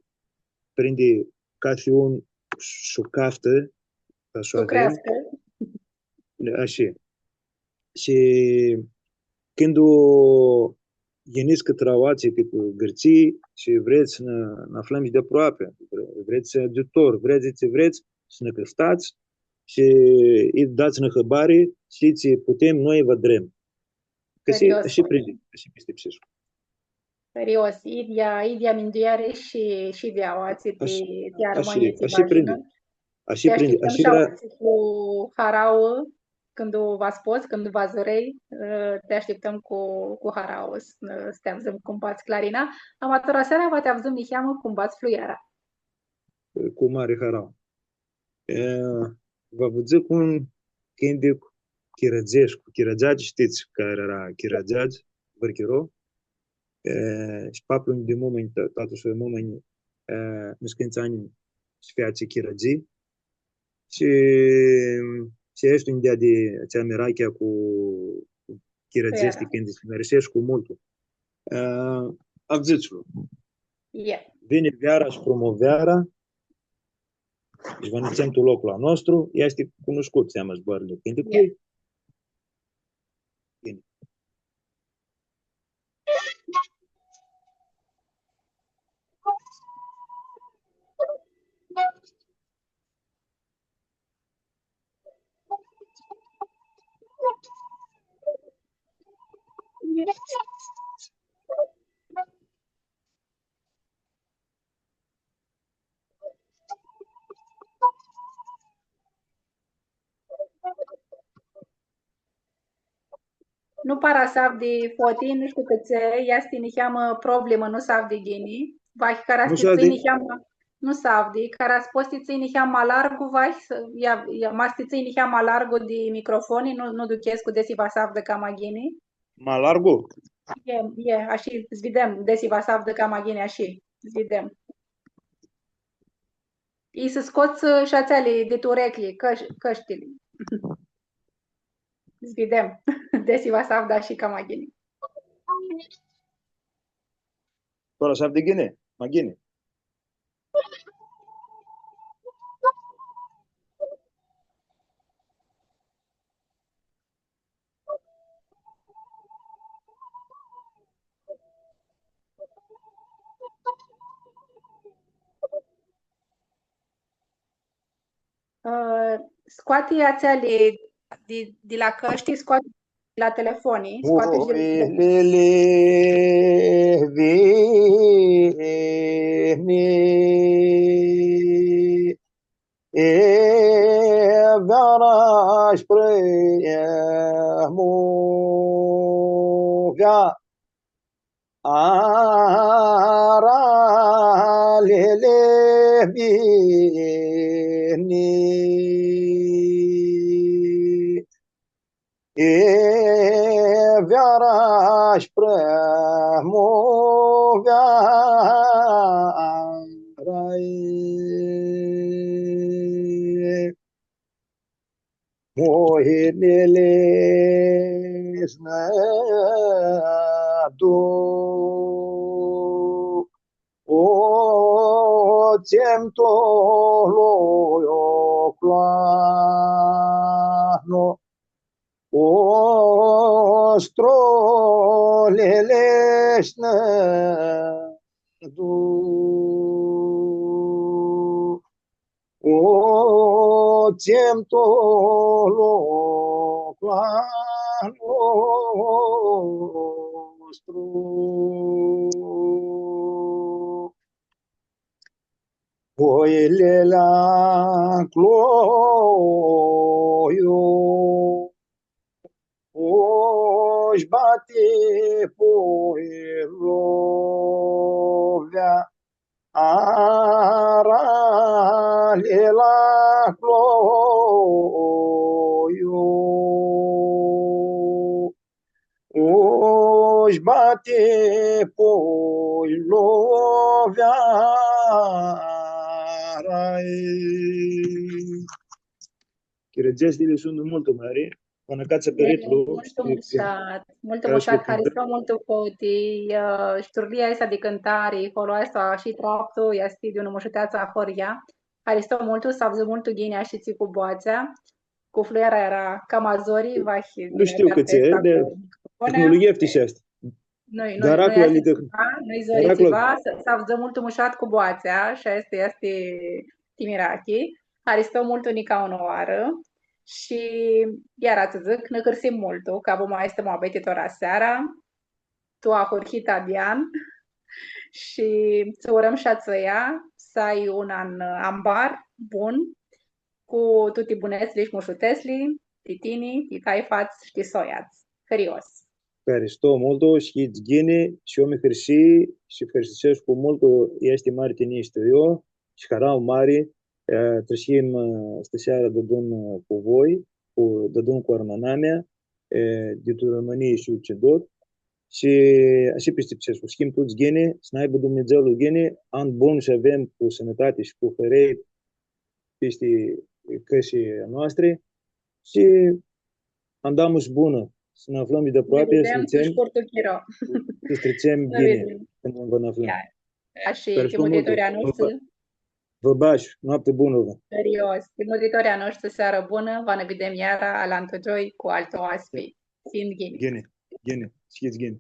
prindi cathi un s-u caftã, ta s-u avem. S-u creascã. Ashi. Shi cãndu yinits cãtrã aoatsi, cãtrã Gãrtsii, shi vrets s-nã, nã aflãm shi di aproapi, vrets agiutor, vrets tsi vrets, s-nã cãftats shi i dats-nã hãbari, shi tsi putem, noi va adrãm. Cã shi, serios, ashi prindi, ashi pistipsescu. Serios, idyea, idyea mindueari shi, shi di aoatsi ti, ti armãnj, tsi va ajungã. Ashi prindi, ashi prindi. Ti ashtiptãm shi aoatsi cu harauã, cãndu va s-pots, cãndu va s-vrei, ti ashtiptãm cu, cu harauã s-, s-ti avdzãm cum bats clarina. Ama tora seara va ti avdzãm niheamã cum bats fluiara. Cu mari harauã. E, va vã dzãc un cãntic chirãdzeascu, chirãdzeadz, shtits cari eara chirãdzeadz, vãrchiro. E, shi paplu di mumã, ta-, tatã-su di mumã, e, niscãntsã anj s-featsi chirãdzi. Shi, shi aestu nj-deadi atsea mirachea cu, cu chirãdzeashti, cãndu s-nãrisescu multu. E, avdzãts-lu. Vini veara shi prumoveara, shi va nã dutsem tu loclu a nostru, easti cunuscut, seamã, zboarãli, cãnticlu. Bine. Nu para s-avdi, Foti, nu shtiu cãtse, easti niheamã problemã, nu s-avdi ghini. Vahi cara s-ti tsãnj niheamã, nu s-avdi, cara s-pots s-ti tsãnj niheamã ma largu, vahi, ia, ia, ma s-ti tsãnj niheamã ma largu di microfoni, nu, nu duchescu desi va s-avdã cama ghini. Ma largu? E, e, ashi, s-videm, desi va s-avdã cama ghini, ashi, s-videm. I s-scots, ã, shi atseali di tu ureclji, cãsh-, cãshtili. S-videm, desi va s-avdã shi cama ghini. Tora s-avdi ghini? Ma ghini. Ã, scoati atseali di, di la cãshti, scoati di la telefoni, scoati shi di la telefoni. vini, e veara sh-prãmuvea, aralili vini. E veara sh-prãmuvea, rai, muinili s-nã duc, o, tsi-nj tu loc, o, cloanu, o, strolili s-nã duc, o, tsi-nj tu loc la nostru. Oili la cloiu, o, sh-bati puilovea, arali la cloiu, o, sh-bati puilovea, rai. Chirãdzesli suntu multu mãri, pãnã ca tsã... Multu mushat, multu mushat, haristo multu, Coti, ã, sh-turlia aestã di cãntari, holu aestu shi traptu, easti di unã mushuteatsã ahoryea. Haristo multu, s-avdzã multu ghini, ashi tsi cu boatsea, cu fluiara eara cama zori, vahi, nu shtiu cã tsi e, di tehnologie, easti. Nu-i, nu-i, nu-i zori tsiva, nu-i zori tsiva, s-, s-avdzã multu mushat cu boatsea, shi aestã easti ti mirachi. Haristo multu nica unã oarã shi iara tsã dzãc, nã hãrsim multu, cã avum aestã muabeti tora seara, tu ahurhita di an, shi tsã urãm shi a tsãia s-ai un an ambar bun, cu tuti bunetsli shi mushutetsli, ti tini, ti taifats shi ti soiats. Hãrios. Haristo multu, s-hits ghini, shi eu mi hãrsii shi hãrsisescu multu, easti mari tinjii s-tu io, shi harauã mari, e, trishim, e, aestã searã deadun, e, cu voi, cu, deadun cu armãnamea, e, di tu Romãnii shi Occidot, shi ashi pistipsescu, s-him tuts ghini, s-nã aibã Dumnidzãlu ghini, an bun s-avem cu sãnãtati shi cu hãrei, pisti cãsili a noastri, shi andamusi bunã, s-nã aflãm di aproapi, s-nã videm, s-tritsem, cu shcurtu chiro, s-tritsem ghini, cãndu va nã aflãm. Ia. Ashi, ti mutritorlji a noshtri. Vã bash, noapti bunã vã. Hãrios. Ti mutritorlji a noshtri, searã bunã, va nã videm iara alantu gioi cu altu oaspi. Ghini. Ghini, ghini, s-hits ghini.